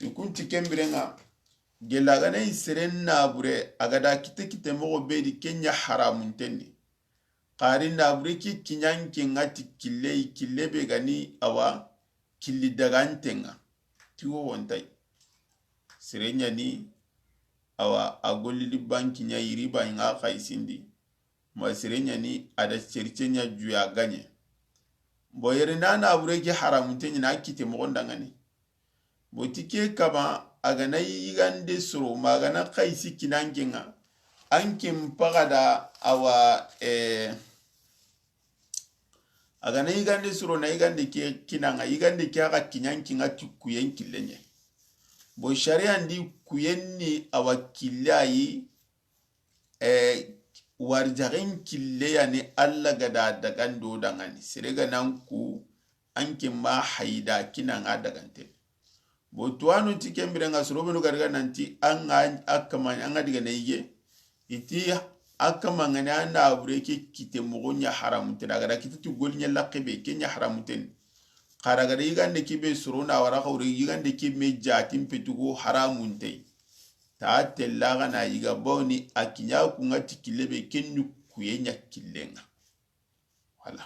I kunti ken birenga, gella ga na i seren nabure, a ga da kite kite moxo be di ken ɲa haramun tendi. Xari nabure ki kiɲanke nga ti kille, kille be ga ni a wa killi dagantenga. Ti wo wontay. Sere ɲa ni a wa a gollidi banki ɲa yiriba nga xaysindi. Ma sere ɲa ni a da serce ɲa juya gaɲe. Bo yere na nabure ki haramunte ɲa na kite moxon dangani. Bo ti ke kama a ga na yigande soro ma a ga na xaysi kinanke nga. An ken paga da a wa, eh, a ga na yigande soro na yigande ke kinanga, yigande ke a ga kiɲanke nga ti kuyen kille ɲe. Bo shari'an di kuyen ni a wa kille ayi, eh, warjaxen kille yani Alla ga da dagando dangani. Sere ga nan ku, an ke ma hayda kinanga dagante. Bo tuwanu ti ken birenga soro benu ga daga nanti an ga a kama, an ga diga na yige. Iti a kama nga ni a nabure ke kite moxo ɲa haramunte da. A ga da kite ti goli ɲa laxe be, ke ɲa haramunte ni. Xara ga da yigande ke be soro na wara xawre yigande ke me jatin petugo haramunte. Ta tella ga na yiga bawni a kiɲa ku nga ti kille be ken ni kuye ɲa killenga. Wala.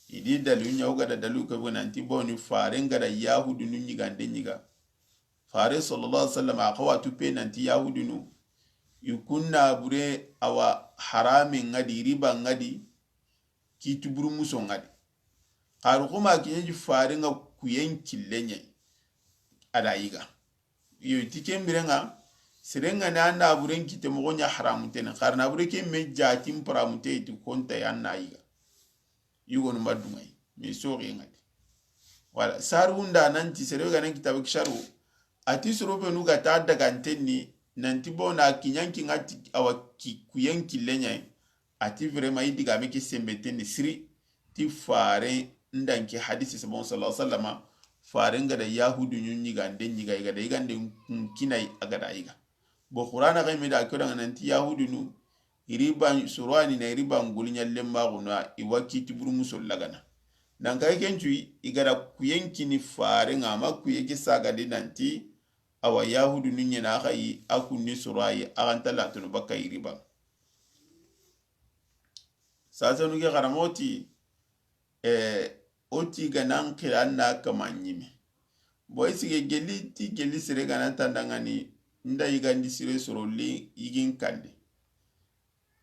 Idi dalu ɲa o ga da dalu ke bo nanti bawni faren ga da Yahudinu ɲigande ɲiga. Fare sallallahu alaihi wasallam a xawatu pe nanti Yahudinu i kun nabure a wa harame nga di, riba nga di, kiti buru muso nga di. Xaru xuma kiɲe ji fare nga kuyen kille ɲe a da yiga. Yo, ti ken birenga, sere nga ni a naburen kite moxo ɲa haramunte ni. Xara nabure ke me jatin paramunte ti konta ya na yiga. Yugonu ma dungayi, me soxe nga di. Wala, saru nda nanti sere ga nan kitabe ki saru. Ati soro benu ga ta daganten ni, nanti bo na kiɲanke nga ti a wa ki, kuyen kille ɲa. Ati vraiment i digame ke sembeten ni siri, ti fare ndanke hadisi sabon sallallahu alaihi wasallama, fare nga da Yahudinu ɲigande ɲiga, i ga da yigande kun kinayi a ga da yiga. Bo Qur'ana ga me da ko danga nanti Yahudinu, iriban surani na iriban goliɲa lemma guna, i wa kiti buru muso lagana. Nan kay ken cuyi, i ga da kuyen kini faren ŋa, a ma kuye ke sagandi nanti, awa Yahudu nu ɲena xa yi, a kun ni soro a yi, a xa nta latunu bakka yiriba. Sasanu ke xaramoxo ti, eh, o ti ga nan xira na kama ɲime. Bo i sige gelli ti gelli sere ga na tandangani, nda yigandi sire soro li yigin kandi.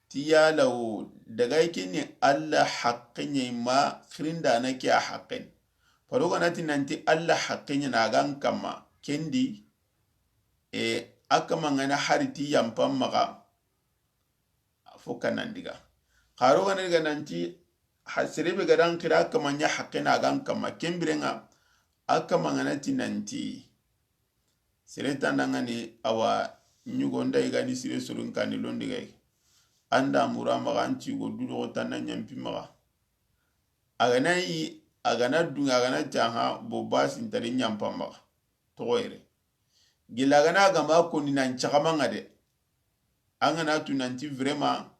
Ti yala wo, daga i ke ni Alla haqqe ɲa yi ma, xirindana ke a haqqe ni. Paro ga na ti nanti Alla haqqe ɲa na a ga n kama, kendi, e, a kama ŋa na hari ti yampan maxa, a fo kanan diga. Xaro ga na diga nanti, ha, sere be ga da n xira a kama ɲa haqqe na a ga n kama, ken biren ŋa, a kama ŋa na ti nanti, sere tandangani awa ɲugo nda yigandi sire soron kani londigay. An da mura maxa an cigo dudoxo tanna ɲampi maxa. A ga na yi, a ga na dunŋe, a ga na caha, bo ba sintari ɲampa maxa. Toxo yere. Gila a ga na gama koni nan caxama ŋa de. An ga na tu nanti vraiment,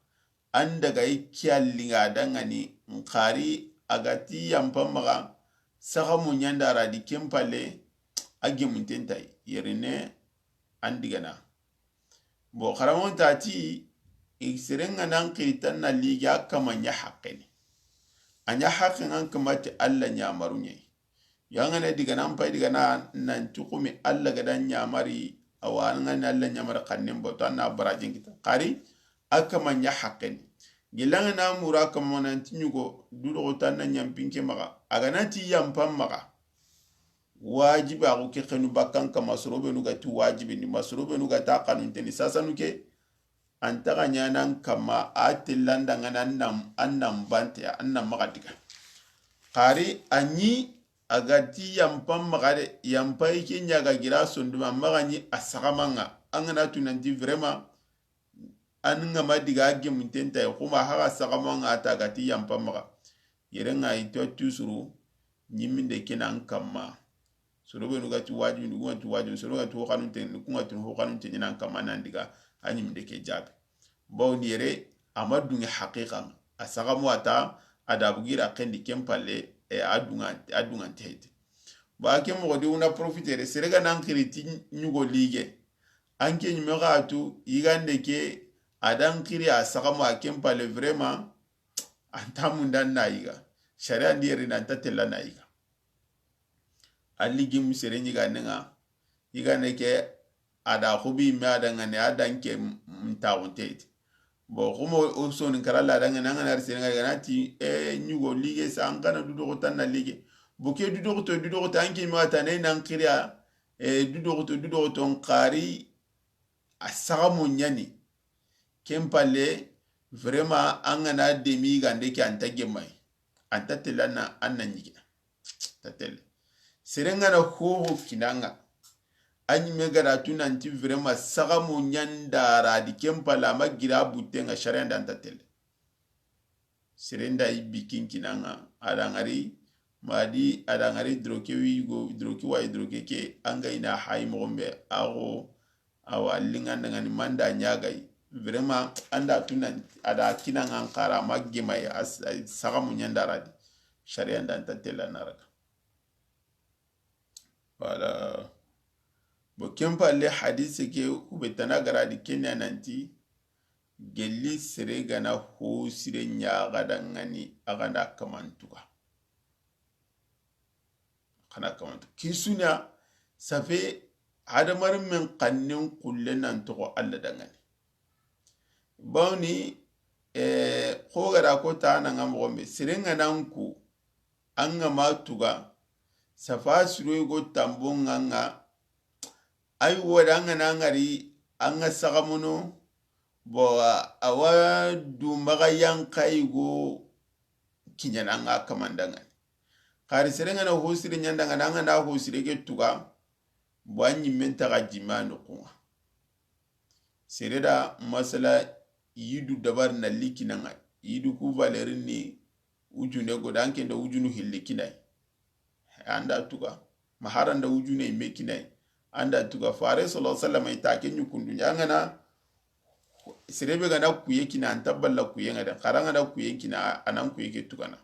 an daga i kiyallinga dangani, n xari a ga ti yampa maxa, saxamo ɲanda ra di ken palle, a gemunten tay yerine an digana. Bo xaramon ta ti, i seren ŋa nan xiri tan na ligi a kama ɲa haqqeni. A ɲa haqqen ŋa n kama ti Alla ɲamaru ɲa yi. Yangana diga nan pay diga na nan tukumi Alla ga da ɲamari, awa an ga ni Alla ɲamari xannen boto an na barajin kita. Xari a kama ɲa haqqeni. Gilanga na mura kama nan ti ɲugo dudoxo tanna ɲampin ke maxa. A ga na ti yampan maxa. Wajibi a xo ke xenu bakkan kama soro benu ga ti wajibi ni ma soro benu ga ta xanunte ni sasanu ke. An taxa ɲanan kama a tellanda ŋa na an nan, an nan bante, an nan maxa diga. Xari a ɲi a ga ti yampan maxa de, yampa i ke ɲa ga gira sonduma maxa ɲi a saxaman ŋa. An ga na tu nanti vraiment, an ŋa ma diga a gemunten tay, xuma haxa saxaman ŋa a ta ga ti yampan maxa. Yere ŋa i to tusuru, ɲiminde ke na an kama. Soro benu ga ti wajibi, ndugu ga ti wajibi, soro ga ti hoxanunte, ndugu ga ti hoxanunte ɲanan kama nan diga, a ɲiminde ke jabe. Bawo ni yere, a ma dunŋe haqiqan, a saxamo a ta, a da bugira xendi ken palle, e, a dunŋa, a dunŋante hete. Ba ke moxo di wuna profitere, sere ga nan xiri ti ɲugo lige. An ke ɲime xa tu, yigande ke, a dan xiri a saxamo a ken palle vraiment, an ta mundan na yiga. Sharia ndi yere nan ta tella na yiga. A ligi mu sere ɲigande ŋa, yigande ke a da xubi me a dangane a dan ke ntaxunte ti. Bon, xumo o sonin karalla a dangane an ga na ri sere ŋa ga na ti, e, ɲugo lige sa an kana dudoxo tanna lige. Bo ke dudoxoto, dudoxoto an ke me a ta ne nan xiriya, e, dudoxoto, dudoxoto n xari a saxamo ɲani. Ken palle, vraiment, an ga na demi gande ke an ta gemay. An ta tella na, an na ɲige. Ta telle. Sere ŋa na hoho kinanga. A ɲime ga da tu nanti vraiment saxamo ɲanda ra di ken palle a ma gira butte ŋa sharia nda an ta telle. Sere nda i bikin kinanga. A da ŋari, ma di a da ŋari droke wi go, droke wa yi droke ke, an ga ina hayi moxo be, a xo, awa, linganda ŋa ni manda ɲagay. Vraiment, an da tu nan, a da kinanga n xara ma gemay, a s-, a saxamo ɲanda ra di. Sharia nda an ta tella na raga. Voilà. Bon, ken palle hadise ke hube tana ga ra di ken ya nanti, gelli sere ga na ho sire ɲaxa dangani, a ga nda kamantuga. Xana kamantu. Kisuna, safe, hadamarenmen xannen xulle nan toxo Alla dangani. Bawni, eh, xo ga da ko ta na ŋa moxo be, sere ŋa nan ku, an ŋa ma tuga, safa siro go tambo ŋa ŋa, ay wo da an ga na ŋari, an ŋa saxamono, bo, a wa du maxa yanxayi go kiɲana an ŋa kamanda ŋa ni. Xari sere ŋa na ho sire ɲanda ŋa na, an ga na ho sire ke tuga, bo an ɲimmen taxa jima noxu ŋa. Sere da masala yidu dabar na likina ŋa. Yidu ku valeur ni wujune go da an ke nda wujunu hilli kinay. An da tuga. Mahara nda wujune me kinay. An da tuga. Fare sallallahu alaihi wasallam ita ke ɲukundu ɲa ŋa na. Sere be ga na kuye kina an ta balla kuye ŋa de. Xara ŋa na kuye kina a nan kuye ke tugana.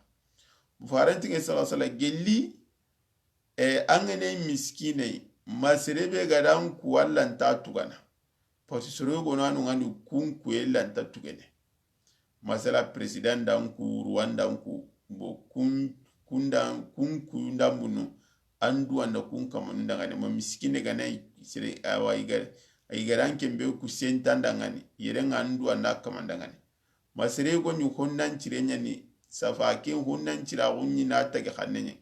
Faranti ŋe sala sala gelli, e, an ga na miskine, ma sere be ga da an ku, Alla nta tugana. Parce que soro yogo no anu ŋa ni kun kuye, Alla nta tugene. Masala, président da an ku, roi da an ku, bo kun, kun da, kun ku da an bunu, an duwa nda kun kamanu dangane, ma miskine ga na sere, awa, i ga, i ga da an ken be ku senta dangane, yere ŋa an duwa nda kaman dangane. Ma sere yogo ni honnan cire ɲa ni, safa ke honnan cira gunni na tagi xanne ɲa.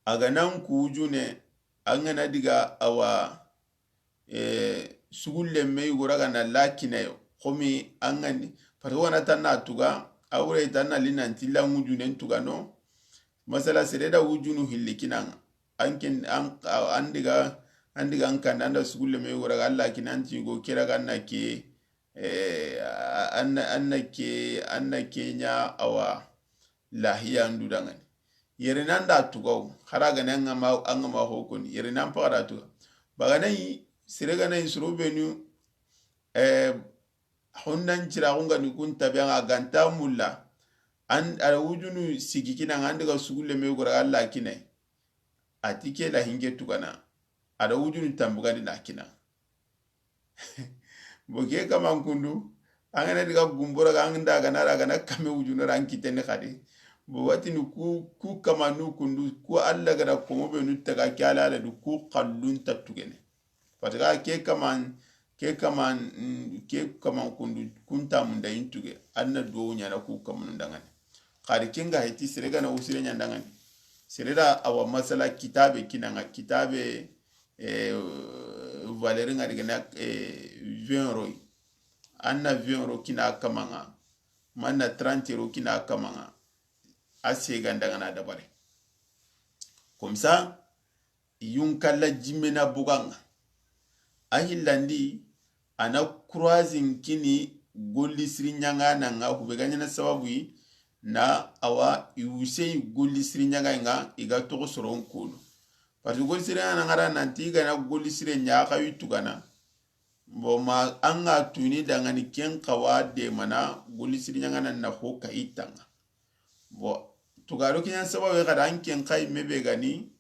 A ga na an ku wujune, an ga na diga awa, e, sugulle me yugo ra ga na lakina yo. Xomi an ga ni, parce que wana tanna tuga, a wure tanna li nanti la wujunen tuga no. Masala, sere da wujunu hilli kinaŋa. An ken, an, an diga, an diga an kanda, an da sugulle me yugo ra ga, Alla kinan ti go kira ga na ke, e, a-, an na, an na ke, an na ke ɲa awa lahiya ndu dangane. Yere nan da tugaw, xara ga na an ga ma, an ga ma ho koni, yere nan paga da tuga. Baganayi, sere ganayi soro benu, e, honnan cira xunga ni kun tabe ŋa ganta mulla, an, a da wujunu sigi kinaŋa, an diga sugulle me yugo ra ga Alla kinayi. A ti ke la hinge tugana, a da wujunu tambugandi na kina. Bo ke kaman kundu, an ga na diga gumbo ra ga, an da ga na ra ga na kame wujunu ra an kiteni xadi. Bo watini ku, ku kamanu kundu, ku Alla ga da komo benu taga ke ala ala du, ku xallun ta tugene. Parce que ke kaman, ke kaman, mm, ke kaman kundu, kun ta munda intuge, an na duwo ɲana ku kamanu dangane. Xari ke ŋa heti sere ga na wusire ɲa dangane. Sere da awa masala kitabe kinaŋa, kitabe, e, valeur ŋa diga na, e, vingt euros. An na vingt euros kina kamaŋa, ma an na trente euros kina kamaŋa. A sega ndangana dabare. Comme ça, yunkalla jimme na bugaŋa. A hillandi, a na croising kini golli siri ɲaŋa naŋa, hube ga ɲana sababu yi, na awa i wuse yi golli siri ɲaŋa ŋa, i ga toxo soron kono. Parce que golli siri ɲaŋa ŋa ra nanti i ga na golli siri ɲa xa wi tugana. Bon, ma an ga tuni dangani ken xawa de mana golli siri ɲaŋa na na ho ka i taŋa. Bon, tugaro ke ɲa sababu xada an ken xa yi me be gani,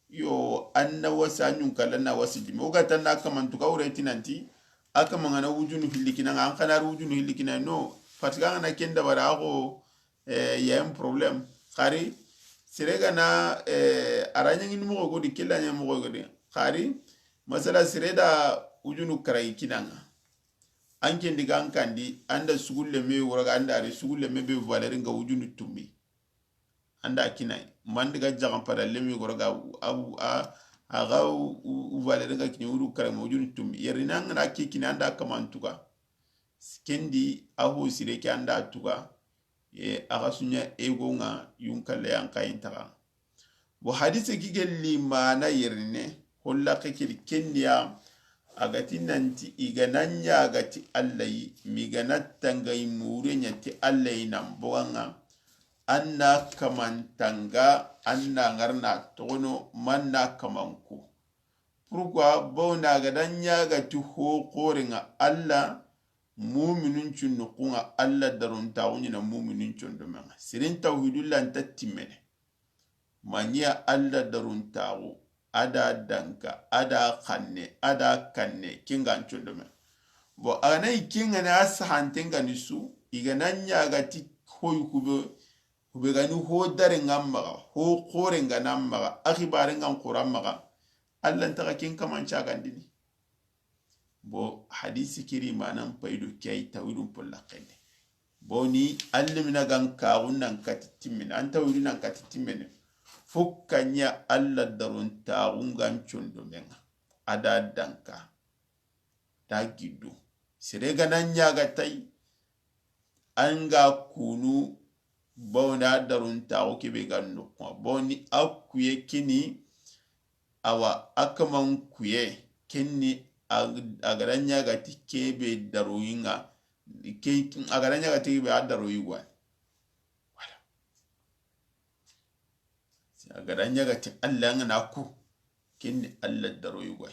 yo, an na wasa ɲunkalla na wasi dime. O ga tan na kaman tuga wure ti nanti, a kaman ŋa na wujunu hilli kinaŋa, an xa na ri wujunu hilli kinaŋa, no, parce que an ga na ken dabara a xo, eh, y a un problème. Xari, sere ga na, eh, a ra ɲaŋini moxo godi, kella ɲa moxo godi. Xari, masala sere da wujunu karayi kinaŋa. An ken diga an kandi, an da sugulle me wora ga, an da ri sugulle me be valeur ŋa wujunu tummi. An da kinayi. Man diga jaxan pada lemi goro ga, a, a, a ga u, u, u valeur ŋa kini wuru kare mo wujunu tummi. Yeri na ŋa na ke kini an da kaman tuga. Kendi a ho sire ke an da tuga. E, a ga suɲa ego ŋa yunkalle yan kayin taga. Bo hadise ki gelli mana yerine, holla ke kiri kendiya, a ga ti nanti i ga na ɲa ga ti Alla yi, mi ga na tanga i mure ɲa ti Alla yi nan boga ŋa, an na kaman tanga, an na ŋarna togono, man na kaman ko. Pourquoi? Bo na ga da ɲa ga ti ho xore ŋa Alla, muminun cunnu ku ŋa Alla daruntaxu ɲina muminun condomen ŋa. Sirin tawhidu lanta timmene. Maniya Alla daruntaxu, a da danka, a da xanne, a da kanne, kingan condome. Bon, a ga na i kingani a sahanten gani su, i ga na ɲa ga ti hoy kube, kube gani ho dare ŋa maxa, ho xore ŋa na maxa, a xibare ŋa xora maxa, Alla ntaxa kin kaman cagandini. Bo hadisi kiri manan paydo ke ay tawidun polla kende. Bo ni allimina gan kaxun nan kati timmene, an tawidu nan kati timmene. Fo kanya Alla darun taxun gan condomen ŋa. A da danka. Da giddu. Sere ga na ɲaga tay. An ga kunu bawna darun taxu kebe ga nokuma. Bo ni a kuye kini, awa, a kaman kuye, kenni a, a ga da ɲaga ti kebe daroyinga, ke, a ga da ɲaga ti kebe a daroyi gwa. Voilà. A ga da ɲaga ti Alla nga na ku, kenni Alla daroyi gwa.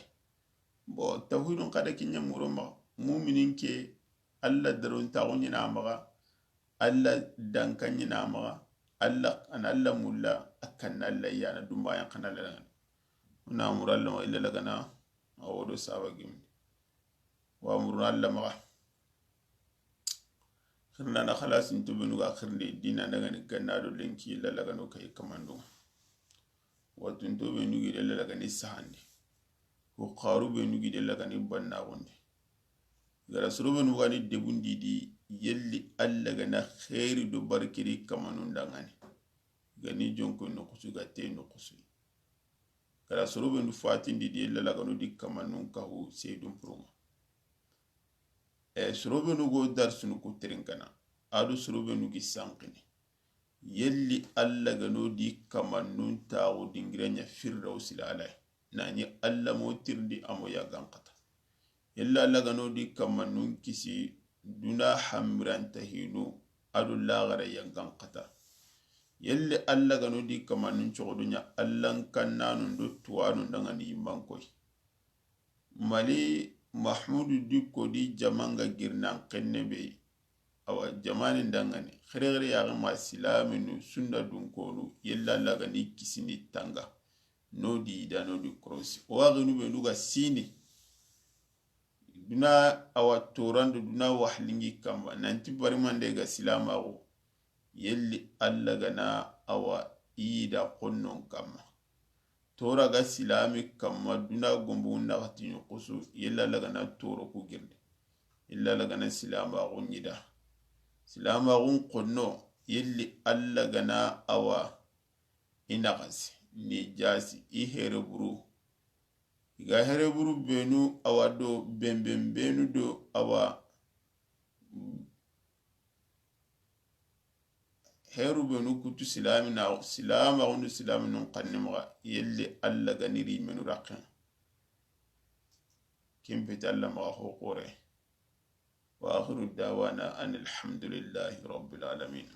Bo, tawhidun kada kinya muro ma, muminin ke, Alla darun taxu ɲina maxa, Alla danka ɲina maxa, Alla, a na Alla mulla, a kanna Alla ya na dumba yan xana Alla dangani. Wo na muru Alla maxa illa lagana, a wo do saba gimni. Wa muruna Alla maxa. Xirna na xalasin to benu ga xirnde dina dangani ganna do lenki illa lagano kay kamandunga. Watunto benu gi de illa lagani sahandi. Ko xaru benu gi de illa lagani banna gonde. Gara soro benu gani debundi di yelli Alla gana xeeri do barkiri kamanun dangani. Gani jonko no kusu ga te no kusu. Gara soro benu fatindi di illa lagano di kamanun kahu seydun puruma. E, soro benu go darsunu ku terinkana. Ado soro benu gi sankini. Yelli Alla gano di kamannun taxu dingira ɲa Firdawsi lalay. Nani Alla mo tirindi a mo yagan xata. Yelli Alla gano di kamannun kisi duna hamiranta hinu ado laxara yagan xata. Yelli Alla gano di kamannun coxodu ɲa Allan kannanun do tuwanun dangani yimmankoy. Mali Mahmudu Dikko di jamanga girnan xenne be. Awa, jamanin dangani. Xerexere yaxe ma silaminu sunna dunkonu yella lagani kisini tanga. No di da no di korosi. O waxinu be nuga sini. Duna awa torando duna wahlingi kamba. Nanti barimande ga silamaxu. Yelli Alla gana awa ida xonnon kamma. Tora ga silami kamma duna gombu naxati ɲoxosu yella lagana toro ku girde. Yella lagana silamaxu ɲida. Silamaxun xonno yelli Alla gana awa i naxasi, ni jasi, i hereburu. I ga hereburu benu awa do benben benu do awa heru benu kutu silami na silama xundu silami nun xanne maxa yelli Alla gani ri menu raxen. Ken peti Alla maxa ho xore. Wa akhiru dawana an alhamdulillahi rabbil alamin.